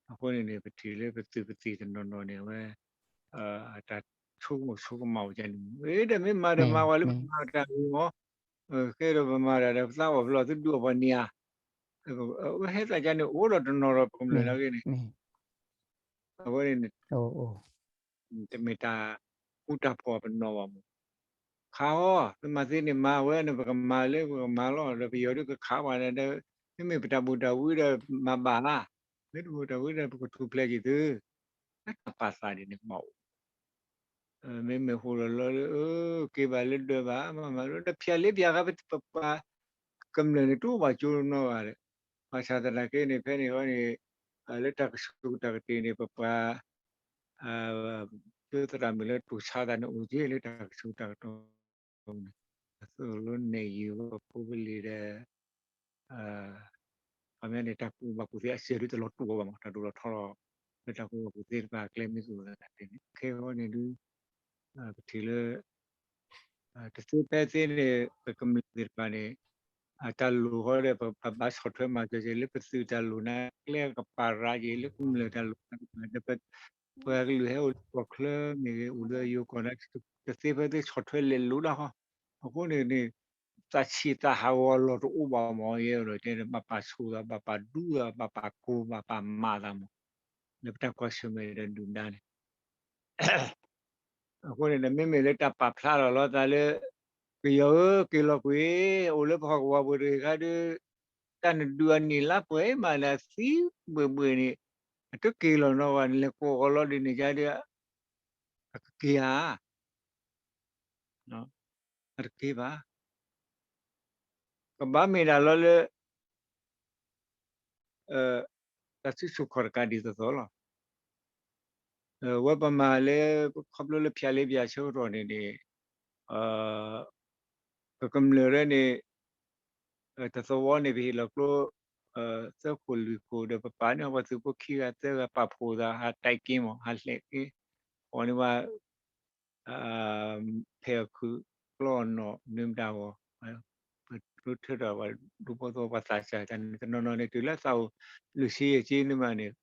အဃိန့ၣ်န့ၣ် ပထံၣ်လၢပသုးပသံၣ်တနီၤနီၤန့ၣ် အဝဲ အတၢ်ဆိကမိၣ်ဆိကမးအိၣ်ကန့ၣ်မး ဒီးမ့ၢ်မၤဒီးမၤဝဲလၢပမၤတၢ်ဂ့ၤမး ကဲဒီးပမၤတၢ်ဒီးပသးအီၣ်ပလီၢ်သုဒုးအီၣ်ပှၤန့ၣ်ဧါ အဝဲဟဲသးကန့ၣ်အိၣ်ဒီးတနီၤဒီးပကမျၢၢ်နာ်က့န့ၣ် အဝဲန့ၣ် တမ့ၢ်တၢ်ဃူတၢ်ဖိးပနီၢ်ဘၣ်မး ခးအီၤ သုမၤသ့န့ၣ်မၤဝဲန့ၣ် ပကမၤလၢပကမၤလီၤ ဒီးပယီၤဒုးကခးပှၤဒီး မ့မ့ၢ်ပတၢ်ဘူၣ်တၢ်ဝံဒီးမၤဘၣ်ဧါ မ့ၢ်တဘူၣ်တၢ်ဝံဒီးပကထူၣ်ဖျဲးက့ၤသု လၢတၢ်ပာ်သးဒ်န့ၣ်ကဘၣ်အိၣ် မ့မ့ၢ်ဟူးလီၤလီၤလၢ က့ၤဘၣ်လၢဒၢးဘၣ် မၤမၤလၢ ဒီးဖၠၣ်လ့ပၠၣ်ဃါ ပပှၤကမျၢၢ်န့ၣ် တအိၣ်ဘၣ်ကၠိနီတဂၤဒီး ဘၣ်ဆၣ်သနာ်က့န့ၣ် ဖဲန့ၣ်အီၤန့ၣ် လၢတၢ်ကဆူးတၢ်ကတ့ၢ်န့ၣ် ပပှၤ ကၠိသရၣ်မုၣ်လၢတူၢ်ဆါသးန့ၣ်အိၣ်က့ၤလၢတၢ်ကဆူးတၢ်ကတ့ၢ်န့ၣ် အသိးလၢနဲၣ်ယုၢ်ဝဲပဖိပလံၤဒီး ခီပညီန့ၣ် တၢ်ကူၣ်ဘၣ်ကူၣ်သ့အစဲးဒုးတလီၤတူာ်အီၤဘၣ်မး တၢ်ဒိၣ်လီၤထီလီၤ လၢတၢ်ကူၣ်ဘၣ်ကူၣ်သ့တဖၣ်အကျဲမ့ၢ်ကအိၣ်သနာ်က့န့ၣ် ခဲအံၤန့ၣ်ဒုး ပထံၣ်လၢ တသ့ဖဲသ့န့ၣ် ပကမျၢၢ်သ့ၣ်တဖၣ်န့ၣ် အတၢ်လိၣ်ဃီဒီး ပဘၣ်ဆီၣ်ထွဲမၤစၢၤက့ၤ လၢပသုးတၢ်လိၣ်နာ်က့ ကျဲကပၤရးက့ၤ လၢကမျၢၢ်တၢ်လိၣ်နာ်က့ ဒီး ပှၤကလုာ်ဟဲအိၣ်လၢကီၢ်ချၢမ့ၢ်ဂ့ၤ အိၣ်လၢယိၤကီၢ်နာ်က့ တသ့ဖဲသ့ဆီၣ်ထွဲလဲၤလိၤဒၣ်ဃီ အဃိန့ၣ်န့ၣ် သးဆံးသးဟးဂီၤလီၤတအိၣ်ဘၣ်မး ယဲဒီးတဲ ဘၣ်ပာ်ဆိၣ်သး ဘၣ်ပာ်ဒူသး ဘၣ်ပာ်ကိၢ် ဘၣ်ပာ်မးသးမး လၢပတၢ်ကွၢ်ဆၢၣ်မဲာ်ဒီးဒုၣ်ဒါန့ၣ် အဃိန့ၣ်ဒီး မ့မ့ၢ်လၢတၢ်ပာ်ဖျါထီၣ်လီၤသးလၢ ကယီၤဧၢ က့ၤလီၤကွံာ် အိၣ်လၢပဟီၣ်ကဝီၤပူၤတဂ့ၤခါဒီး တၢ်နဒုးအနံၣ်လါပှဲၤမးလၢအသံဘှ့ၣ်ဘှ့ၣ်န့ၣ် အတက့ၤလီၤနီၢ်ဘၣ် နလဲၤကိးအီၤလီၤဒ်န့ၣ်ကါဒီး အကက့ၤဧါ အတက့ၤဘၣ် ကဘၣ်မ့ၢ်ဒၣ်လီၤလၢ တၢ်စုဆူၣ်ခီၣ်တကးဒ်သိးသိးလီၤ. ဝဲပမၤလၢ ခီဖျိလၢဖၠၣ်လ့ပၠၣ်ဆၢကတီၢ်န့ၣ်န့ၣ် ပကမျၢၢ်ရဲၣ်န့ၣ် တသဝီန့ၣ် ပဟ့ၣ်လီၤကျိ သၢခိၣ်လွံၢ်ခိၣ်ဒီး ပပာ်န့ၢ်ပှၤသုးဖိခံဂၤသၢဂၤ ပာ်ဖှိၣ်သး ဟးတဲက့ၤမး ဟးလဲၤက့ၤ အီၣ်န့ၢ်ဘၣ် ဖဲအီၣ်ခုၣ်ကျီအီၣ်နီၣ် နွံမတၤဂီၤ ပဒိထၢထီၣ်ပှၤဒူဖိသဝီပှၤသးစၢ်တၢ်န့ၣ် တနီၤနီၤန့ၣ် တုၤလၢသးအိၣ်လွံၢ်ဆံယဲၢ်ဆံန့ၣ်မးန့ၣ်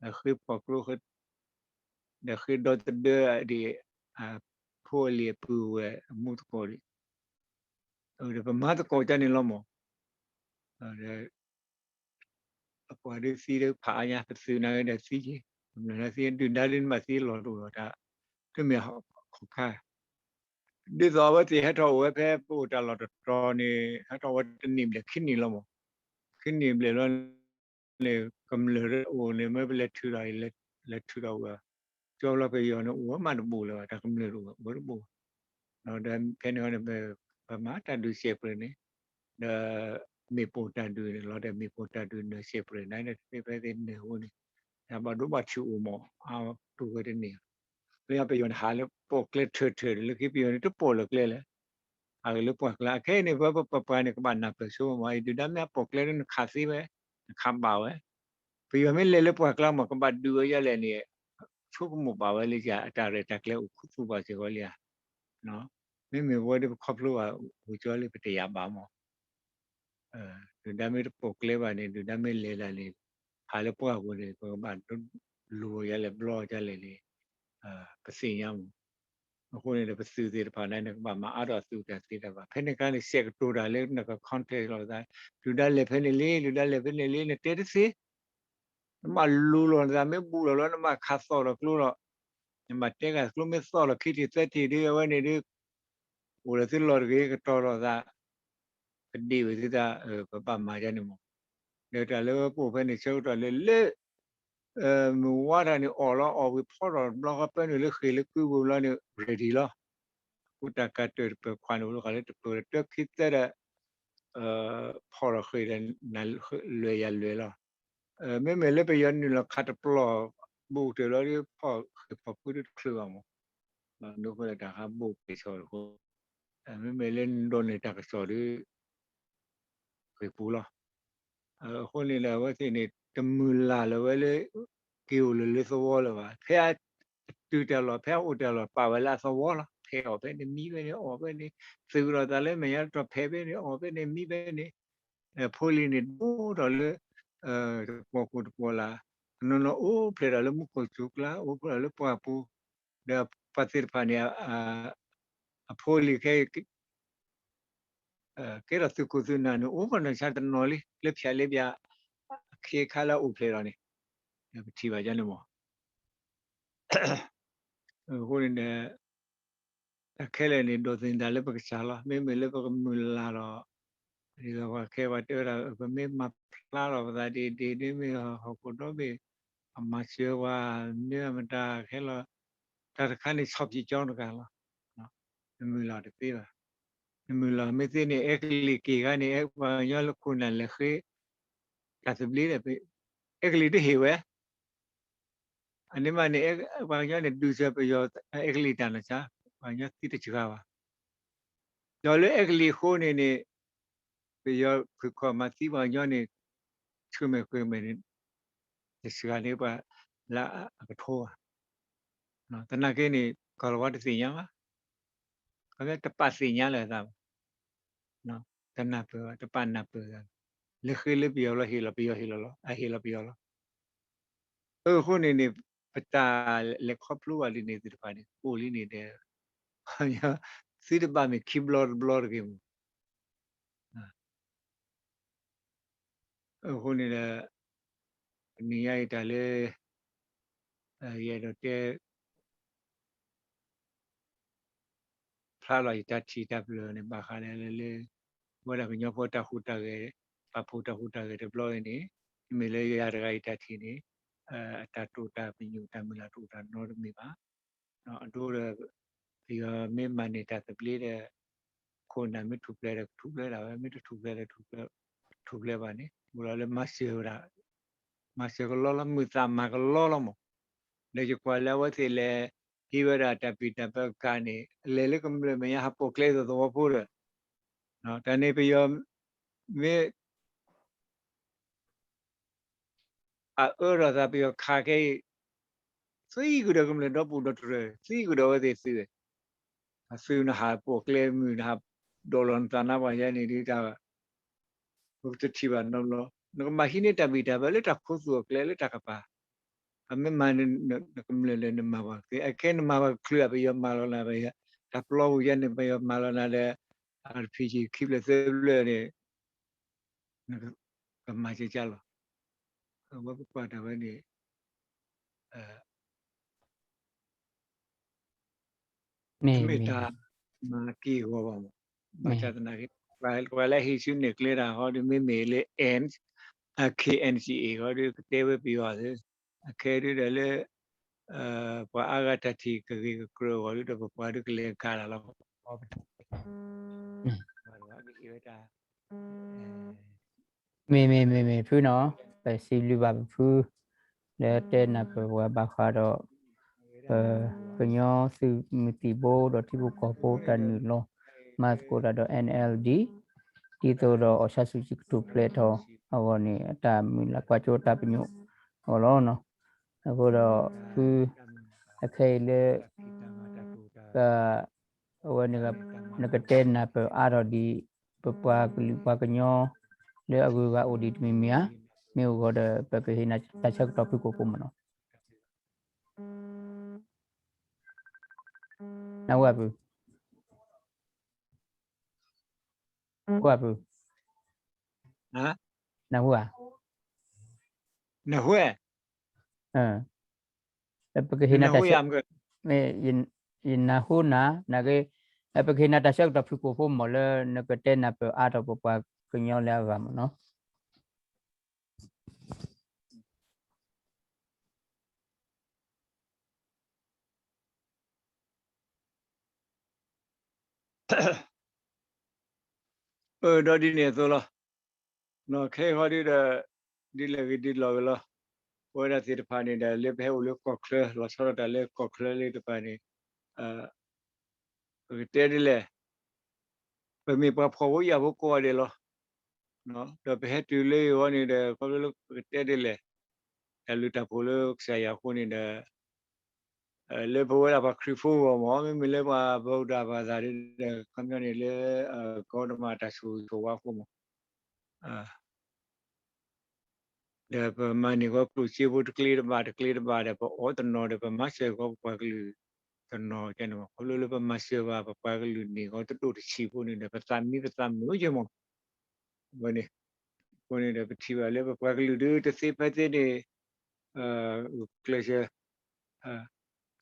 ဃ့ဖီၣ်ကျိ ဒီးဃ့ဒီသဒၢဒ် ဖိအလံၤအပုၢ်အဝဲၢ်အမူသကိးဒ် ဒီးပမၤသကိးတၢ်န့ၣ်လီၤမး အပှၤဒုးသံဒုးဖးအါညါ ပသုးနာ်က့ဒီးသံက့ၤ ကမျၢၢ်နာ်သံ ဒုၣ်ဒါဒုးနဘၣ်သံလီၤတအိၣ်ဒီးတၢ် တမ့ၢ်ခီၣ်ခါ ဒ်သိးအဝဲသ့ၣ်ဟဲထီၣ်အိၣ်ဝဲဖဲပအိၣ်တၢ်လီၢ်တတီၤန့ၣ် ဟဲထီၣ်ဝဲတနံၣ်ဘျဲၣ်ခံနံၣ်လီၤမး ခံနံၣ်ဘျဲၣ်လီၤန့ၣ် ကမျၢၢ်အိၣ်န့ၣ် မ့ၢ်ပလဲၤထုးထီၣ်အံၤ လဲၤထုးထီၣ်ဝဲ ကၠီဖျီပယီၤန့ၣ် အိၣ်ဝဲမးတဘူၣ်လၢၤဘၣ် တၢ်ကမျၢၢ်တအိၣ်ဝဲ အိၣ်ဝဲတဘူၣ် ဒီးဖဲန့ၣ်အီၤန့ၣ် ပမၤတၢ်ဒုးစဲးပြဲးန့ၣ် ဒီးမ့ၣ်ပိၢ်တၢ်ဒုးန့ၣ် လီၤဒီးမ့ၣ်ပိၢ်တၢ်ဒုးနၢၤစဲးပြဲးန့ၣ် တသ့ဖဲသ့နၢၤအဃိန့ၣ် တၢ်ဘၣ်ဒိဘၣ်ထံးအိၣ်မး အါတူၢ်ဝဲတန့ၢ် လၢပယီၤန့ၣ် ဟးလၢပိာ်ကျဲထၢၣ်ထၢၣ်ဒီး လၢခံပယီၤန့ၣ် တပိာ်လၢၤကျဲလဲၣ် ဟးဂ့ၤလၢပှၢ်ကျါ အခဲအံၤန့ၣ် ပပပှၤန့ၣ် ကဘၣ်နၢ်ပၢၢ်ဆိမး အံၤဒုၣ်ဒါမ့ၢ်အပိာ်ကျဲဒီး နခးသ့ဝဲ နခးဘၣ်ဝဲ ပယီၤမ့ၢ်လဲၤလၢပှၢ်ကျါမး ကဘၣ်ဒုးဝဲဒ်လဲၣ်န့ၣ် ဆိကမိၣ်ဘၣ်ဝဲလၢယၤ အတၢ်ရဲၣ်တၢ်ကျဲၤအိၣ်ခူသူၣ်ဘၣ်စ့ၢ်ကီးလံဧါ မ့မ့ၢ်ပဝဲဒၣ်ပခီဖျိဘၣ် ဝံၤကၠီလံ ပတယာ်ဘၣ်မး ဒုၣ်ဒါမ့ၢ်တပိာ်ကျဲဘၣ်န့ၣ် ဒုၣ်ဒါမ့ၢ်လဲၤလၢ်န့ၣ် ဟးလၢပှၢ်ပူၤန့ၣ် ပကဘၣ်လူၤယၤလဲၣ် ဘျီယၤလဲၣ်န့ၣ် ပသ့ၣ်ညါမး အဃိန့ၣ်ဒီး ပသုးသ့ၣ်တဖၣ်န့ၣ် နကဘၣ်မၤအါထီၣ်သုးတၢ်သ့တၢ်ဘၣ် ဖဲန့ၣ်အခါန့ၣ် ဆဲးကတိၤတၢ်လၢနက contact လီၤသး ဒုၣ်ဒါလဲၤဖဲန့ၣ်လံ ဒုၣ်ဒါလဲၤဖဲန့ၣ်လံ နတဲတသ့ နဘၣ်လူၤလီၤနသး မ့ၢ်ဘူးလီၤလီၤ နဘၣ်ခးသီၣ်လီၤကျိလီၤ နဘၣ်တဲဂၤကျိမ့ၢ်သီၣ်လီၤခံထံၣ်သၢထံၣ်ဒီး အဝဲန့ၣ်ဒီး အိၣ်လၢသုလီၢ်တဂ့ၤ ကတီၤလီၤသး ကဒ့ၣ်ဝဲသုသး ပဘၣ်မၤဒ်န့ၣ်မး ဒီးတၢ်လၢပအိၣ်ဖဲန့ၣ် ဆၢကတီၢ်လၢလၢ မုၢ်ဝါတၢ်န့ၣ် အီၣ်လီၤအီၣ်ဝံၤဖီထီၣ်တဘျီဃီ ပၢနုာ်လၢဃ့ၢ်လၢကုပူၤဘျီန့ၣ် ready လီၤ အဃိတၢ်ကးတၢၢ်တပၢၢ်ခွါန့ၣ် အိၣ်လၢဃာ်လၢတပၢၢ်တၢခံသၢဒီး ဖီၣ်ထီၣ်ဃ့ၢ်ဒီး လွဲၢ်ယၤလွဲၢ်လီၤ မ့မ့ၢ်လၢပယီၤနုာ်လီၤခးတပျီၢ် ဘူးတၢၢ်လီၤဒီး ဖီၣ်ဃ့ၢ်ဖီၣ်ဖုဒၣ်တချုးဘၣ်မး, ဒ်ဃိလၢတၢ်ခါဘူးက့ၤဆီအဃိ, မ့မ့ၢ်လၢနဒိးန့ၢ်တၢ်ကစီၣ်ဒီး ဃ့ၢ်ပူၤလီၤ. အဃိန့ၣ်ဒီး အဝဲသ့ၣ်န့ၣ် တမုၢ်လၢ်လၢၤဝဲလၢ က့ၤအိၣ်လၢလၢသဝီလၢၤဘၣ်. ဖဲအတုၤတၢ်လီၢ် ဖဲအအိၣ်တၢ်လီၢ် ပာ်ဝဲလၢအသဝီလီၤ. ဖဲအီၣ်ဖဲန့ၣ် မံဖဲန့ၣ် အီၣ်ဖဲန့ၣ်, သုးကဒီးသးလၢမဲာ်ညါတတီၤ ဖဲးဖဲန့ၣ် အီၣ်ဖဲန့ၣ် မံဖဲန့ၣ်, ဖိလံၤန့ၣ် ဒိၣ်ထီၣ်လၢ တပီၢ်ခိၣ်တပီၢ်လၢ်, အနီၢ်နီၢ်အိၣ်ဖျဲၣ်ထီၣ်လၢမူခိၣ်စူၤကျါ အိၣ်ဖျဲၣ်ထီၣ်လၢပှၢ်ပူၤ, ဒီးပှၤသ့ၣ်တဖၣ်န့ၣ် အဖိလံၤခဲ ကဲထီၣ်သုးခိၣ်သုးနၢ်န့ၣ် အိၣ်ဖျဲၣ်ထီၣ်ဆါတနီၤလံ လၢဖၠးလ့ပၠး အခ့အခါလၢအအိၣ်ဖျဲၣ်ထီၣ်န့ၣ် ပထံၣ်ဘၣ်ယါန့ၣ်မး. အဃိန့ၣ်ဒီး တၢ်ခဲလၢာ်န့ၣ် ဒိးသန့ၤတၢ်လၢပကစၢ်လီၤ. မ့မ့ၢ်လၢပကမုၢ်လၢ်ဒီး ဒ်သိးပှၤခဲပှၤတဲဝဲဒၣ် ပမ့ၢ်မၤဖျါထီၣ်ပသးဒ်ဒ်န့ၣ် မ့ၢ်ဟီၣ်ခိၣ်ဒီဘ့ၣ် အမၤစၢၤပှၤ မ့ၢ်မတၤခဲလီၤ တၢ်တခါန့ၣ် ဆီၣ်ဖံးကၠီတဂၤလီၤ. နမုၢ်လၢ်တသ့ဘၣ်. နမုၢ်လၢ်မ့ၢ်သ့န့ၣ် အဲကလံးက့ၤခါန့ၣ် အဲပှၤကညီလၢခိၣ်နၢ်လဲၤဃ့ တၢ်သဘျ့ဒီး အဲကလံးတဟ့ၣ်ဝဲ အန့ၣ်မးန့ၣ် ပှၤကညီန့ၣ် ဒုးစၢၤပယီၤအဲကလံးတၢ်နီၤဆါ, ပှၤကညီသံတစှၤဘၣ်. ဒီးလၢအဲကလံးအဃိန့ၣ်န့ၣ် ပယီၤဖုၣ်ခီၣ်မၤသံပှၤကညီန့ၣ် ဆှၢမဲာ်ဃ့မဲာ်န့ၣ် တစှၤန့ၢ်ပှၤလၢအကထိဘၣ်. သနာ်က့န့ၣ် ကီၢ်လီၤဝါတသ့ၣ်ညါဘၣ်. ခီဖျိတပာ်သ့ၣ်ညါလၢၤအသးဘၣ်. တနၢ်ပၢၢ်ဘၣ် တပာ်နၢ်ပၢၢ်ဘၣ်. လၢဃ့လၢပယီၤလီၤ ဟ့ၣ်လီၤပယီၤဟ့ၣ်လီၤလီၤ အဟ့ၣ်လီၤပယီၤလီၤ. အဃိန့ၣ်န့ၣ် ပတၢ်လဲၤခီဖျိဘၣ်ဒ်န့ၣ်သ့ၣ်တဖၣ်န့ၣ် အိၣ်လံန့ၣ်ဒီး သုတဘၣ်မ့ၢ်ခံဘျီတဘျီတဂ့ၤမး. အဃိန့ၣ်ဒီး တနံၤညါအံၤတၢ်လၢ ယအဲၣ်ဒိးတဲ ဖျါလီၤယတၢ်ထံၣ်တၢ်ပျၢၢ်န့ၣ် ဘၣ်ဃးလၢလၢ ဝဲဒၣ်ကညီဖိတၢ်ဟူးတၢ်ဂဲၤ ပာ်ဖှိၣ်တၢ်ဟူးတၢ်ဂဲၤတဘျီအံၤန့ၣ် မ့မ့ၢ်လၢယၤတဂၤအံၤတၢ်ထံၣ်န့ၣ် အတၢ်တိာ်တၢ်ပညိၣ်တၢ်မုၢ်လၢ်တအိၣ်တၢ်နီတမံၤဘၣ်. အဒိဒီး ပယီၤမ့ၢ်မၤန့ၢ်တၢ်သဘျ့ဒီး ခိၣ်နၢ်မ့ၢ်ထူၣ်ဖျဲးဒီးကထူၣ်ဖျဲးဒၣ်ဝဲ မ့ၢ်တထူၣ်ဖျဲးဒီး တထူၣ်ဖျဲးဘၣ်န့ၣ် အိၣ်လီၤလၢမၤစၢၤဝဲဒၣ် မၤစၢၤကလီလီၤ မုာ်သးမၤကလီလီၤမး. ဒီးယကွၢ်လၢအဝဲသ့ၣ်လဲၤ ဟံးဝဲဒၣ်တၢ်ပံာ်တၢ်ပၢကါန့ၣ် လဲၤလၢကမျၢၢ်မဲာ်ညါဟးပိာ်ကျဲသဝီဖိဒီး တၢ်န့ၣ်ပယီၤမ့ၢ် အအၢထီၣ်သးပယီၤခးခဲအံၤ သံကဒီးကမျၢၢ်ဒီပူၤဒီတြၢၤ သံကဒီးအဝဲသ့ၣ်သုး အသုးနဟးပိာ်ကျဲမုၢ်နဟးဒိးလီၤနသးနါပှၤယဲန့ၣ်ဒ်တၢ် ပကတထံၣ်ဘၣ်နီတဘျီ နကမၤဟံးန့ၢ်တၢ်ဘံၣ်တၢ်ဘၢလၢတၢ်ခိသူၣ်အကျဲလၢတၢ်ကပၤ ပမ့ၢ်မၤနကမျၢၢ်လၢနမၤပှၤကသ့ အခဲနမၤပှၤကချုး ပယီၤမၤလီၤနၤ ပယီၤ တၢ်ပျီပူၤယဲန့ၣ် ပယီၤမၤလီၤနၤဒီး RPG ခံဖျၢၣ်သၢဖျၢၣ်န့ၣ် နကမၤကကလီၤ အဝဲပကွၢ်တၢ်ဝဲန့ၣ် တမ့ၢ်တၢ်မၤက့ၤဂီၤဘၣ်မး ဘၣ်ဆၣ်သနာ်က့ ပှၤလၢဟံးစုနဲၣ်ကျဲတၢ်ဟီဒီး မ့မ့ၢ်လၢ N KNCA ဂီၤဒီး ကတဲဝဲပယီၤသ့ အခဲဒုဒီးလၢ ပှၤအါဂၤတၢ်ထံၣ်ကဂ့ၤကကြၢးအဂီၢ်ဒီး ပပှၤဒုကလဲၤကၤတၢ်လီၤ ပဟ့ၣ်ဝဲတၢ် မ့ၢ်မ့ၢ်မ့ၢ်မ့ၢ်ဖုနီၤ ပစံးဘျုးဘၣ်ပဖု လၢတဲနၢ်ပၢၢ်ပှၤဘၣ်ဃးဒီး ပကညီသုးမုၢ်သံၣ်ဘိဒီးထံဖိကီၢ်ဖိတၢ်နုာ်လီၤ မၤသကိးတၢ်ဒီး NLD ဒ်သိးဒီး အောင်ဆန်းစုကြည် ကထူၣ်ဖျဲးထီၣ်အဂီၢ်န့ၣ် အတၢ်မုၢ်လၢ်ကွၢ်စိတၢ်ပညိၣ်အဂီၢ်လီၤ. အဃိဒီး ဖု အခဲအံၤလၢ က အဝဲန့ၣ် နကတဲနၢ်ပၢၢ်အါထီၣ်ဒ် ပပှၤကလုာ်ပှၤကညီ လၢအဂုၤအဂၤအိၣ်ဒံးတမံၤမံၤဧါ, မ့ၢ်အိၣ်ဂီၢ်ဒီး ပကဟ့ၣ်နၤတၢ်ဆၢကတီၢ်ဖုၣ်ကိာ်ဖိမ့ၢ်နီၤ. နၢ်ဟူဧါဖု, ဟူဧါဖု, နၢ်ဟူဧါ, နၢ်ဟူဧါ, ပကဟ့ၣ်နၤတၢ်ဆၢ, ယနၢ်ဟူနၤ, နက, ပကဟ့ၣ်နၤတၢ်ဆၢကတီၢ်ဖုၣ်ကိာ်ဖိမ့ၢ်လၢ နကတဲနၢ်ပၢၢ်အါထီၣ်ပပှၤကညီလၢအဂၤမ့ၢ်နီၤ. ဒီးဒ်န့ၣ်အသိးလီၤ. ခဲအံၤဃီဒုဒီး ဒ်လဲၣ်ဂ့ၤဒ်လဲၣ်ဂ့ၤလီၤ. ပဝဲဒၣ်သ့ၣ်တဖၣ်န့ၣ်ဒီး လၢပဟဲအိၣ်လၢကီၢ်ချၢ လီၤဆီဒၣ်တၢ်လၢကီၢ်ချၢလၢတဖၣ်န့ၣ် ပကတဲဒ်လဲၣ်, ပမ့ၢ်ပှၤဖှီၣ်ဖိယာ်ဖိကိးဂၤဒဲးလီၤ. ဒီးပဟဲတုၤလၢအံၤအဂီၢ်န့ၣ်ဒီး ခီဖျိလၢပကတဲဒ်လဲၣ်, တၢ်လုၢ်တၢ်ပှ့ၤလၢကစၢ်ယွၤအဃိန့ၣ်ဒီး လၢပဝဲဒၣ်ပှၤခရံာ်ဖိအဂီၢ်မး, မ့မ့ၢ်လၢပှၤဗုဒ္ဓဘာသာဒီး ခီပညီန့ၣ်လၢ ကီတမၤတၢ်ဆိၣ်ဂ့ၤဆိၣ်ဝါအဃိမး ဒီးပမၤန့ၢ်ကီးကျိၣ်စ့ဖိတကျ့တဘၣ်တကျ့တဘၣ်ဒီး ပအီၣ်တနီၤဒီး ပမၤစၢၤကီးပပှၤကလုာ်တနီၤန့ၣ်မး, ခီဖျိလၢပမၤစၢၤဘၣ်ပပှၤကလုာ်န့ၢ်ကီးတဒိၣ်တဆံးဖိန့ၣ်ဒီး ပသးမံပသးမုာ်ကဲမး. အဃိန့ၣ်ဒီး ပထံၣ်ဘၣ်လၢပပှၤကလုာ်ဒုးတသ့ဖဲသ့န့ၣ် ဂုာ်ကျဲးစၢး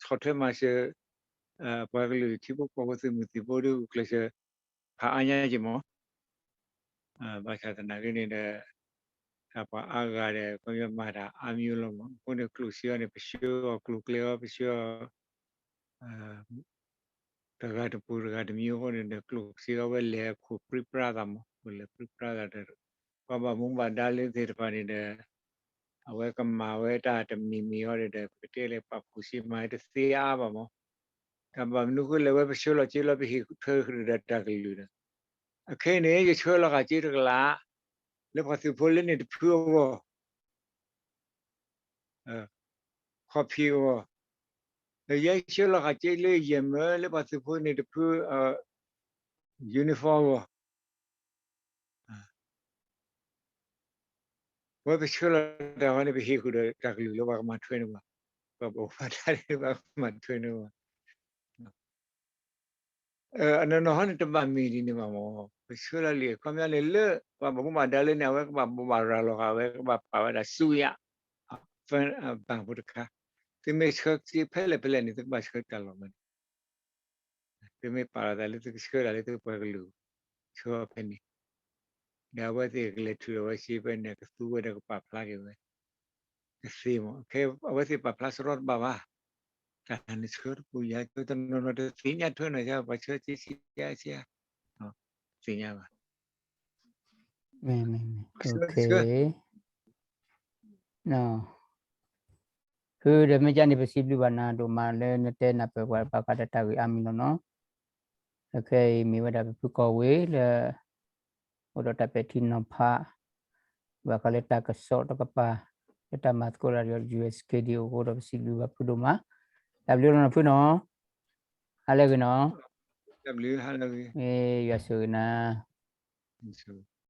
ဆီၣ်ထွဲမၤစၢၤ ပှၤကလုာ်ထံဖိကီၢ်ဖိသုးမုၢ်သံၣ်ဘိဒုး ဂုာ်ကျဲးစၢး ဖးအါညါကဲမး. ဘၣ်ဆၣ်သနာ်က့န့ၣ်ဒီး တၢ်ပှၤအါဂၤဒီး ခီပညီမၤတၢ်အါမံၤလီၤမး. အဃိန့ၣ် ကျိၣ်စ့အီၤန့ၣ် ပဆှၢအီၤကျိၤကျဲအီၤ ပဆှၢအီၤ တဂၤတပူၤတဂၤတမံၤအဃိန့ၣ်ဒီး ကျိၣ်စ့အီၤဝဲလဲၤအခိၣ်ပြံပြါသးမး, ဝဲလဲၤပြံပြါသးဒီး ပှၤဘၣ်မူဘၣ်ဒါလၢသ့ၣ်တဖၣ်န့ၣ်ဒီး အဝဲကမၤဝဲတၢ်တမံၤမံၤအီၤဒီး ပကတဲလၢပာ်ဖှိၣ်စ့မၤတသ့အါအါဘၣ်မး. တၢ်ဘၣ်မနုၤဃိလဲၣ် ဝဲပဆှၢလီၤစ့လီၤ ပဟ့ၣ်ထွဲဃုာ်ဒီးတၢ်ကလုၢ်ဒီး အခဲအံၤန့ၣ် ယဆှၢလီၤဃာ်စ့တကလး လၢပှၤသုးဖိလၢန့ၣ်တဖုအဂီၢ် ခီၣ်ဖံးအဂီၢ်, ဒီးယဲယဆှၢလီၤဃာ်စ့လၢယဲၢ်မၢလၢပှၤသုးဖိန့ၣ်တဖု uniform အဂီၢ်, ဝဲပဆှၢလီၤတၢ်ဝဲန့ၣ် ပဟ့ၣ်ဃုာ်ဒီးတၢ်ကလုၢ်လၢပှၤကမၤထွဲန့ၢ်ဘၣ်, ပှၤဘၣ်မူဘၣ်ဒါလၢပှၤကမၤထွဲန့ၢ်ဘၣ် အနီၢ်နီၢ်ဟီန့ၣ် တဘၣ်မ့ၢ်ဒ်န့ၣ်ဘၣ်မး, ပဆှၢလီၤလံ အခီပညီန့ၣ် လၢပှၤဘၣ်မူဘၣ်ဒါလၢန့ၣ် အဝဲကဘၣ်ဘိးဘၣ်ရၤလီၤဃာ်ဝဲ ကဘၣ်ပာ်ဝဲဒၣ်ဆူယၤ အဘၣ်ဖိတခါ, သုမ့ၢ်ဆှၢစ့ဖဲလဲၣ်ဖဲလဲၣ်န့ၣ် သုကဘၣ်ဆှၢတၢ်လီၢ်မးန့ၣ် သုမ့ၢ်ပာ်လီၤသးလၢသုကဆှၢတၢ်လၢသုပှၤကလုာ် ဆှၢအီၤဖဲန့ၣ်, ဒီးအဝဲသ့ၣ်ကလဲၤထုးဒီးဝဲစ့ဖဲန့ၣ် ကသူဝဲဒီးကပာ်ဖျါက့ၤဝဲ တသ့မး, အဝဲသ့ၣ်ပာ်ဖျါစရီတဘၣ်ဘၣ်, တၢ်နဆှၢတပူၤယၤ ဆှၢတနီၤနီၤ တသ့ၣ်ညါထွဲနီၤ ပှၤဆှၢစ့ဆ့ဆ့ဧါ, တသ့ၣ်ညါဘၣ် ဖုဒီးမ့ၢ်ကန့ၣ် ပစံးဘျုးဘၣ်နၤဒိၣ်မးလၢနတဲနၢ်ပၢၢ်ပှၤဘၣ်ဃးဒီးတၢ်ဂ့ၢ်အါမံၤလီၤနီၤ. ခဲအံၤမ့ၢ်ဝဲဒၣ်ပဖုကီၢ်ဝ့ၢ်လၢ အိၣ်ဒီးတၢ်ပဲာ်ထံနီၤဖး ဘၣ်ဃးလၢတၢ်ကစီၣ်တကပၤ လၢတၢ်မၤသကိးတၢ်ဒီး ယူၢ်အ့ၣ်စခ့ဒံၣ် အဃိဒီး ပစံးဘျုးဘၣ်ဖုဒိၣ်မး, တၢ်ဘျုးလီၤနီၤဖုနီၤ, ဟါလၢအဂ့ၤနီၤ, ယွၤဆိၣ်ဂ့ၤနၤ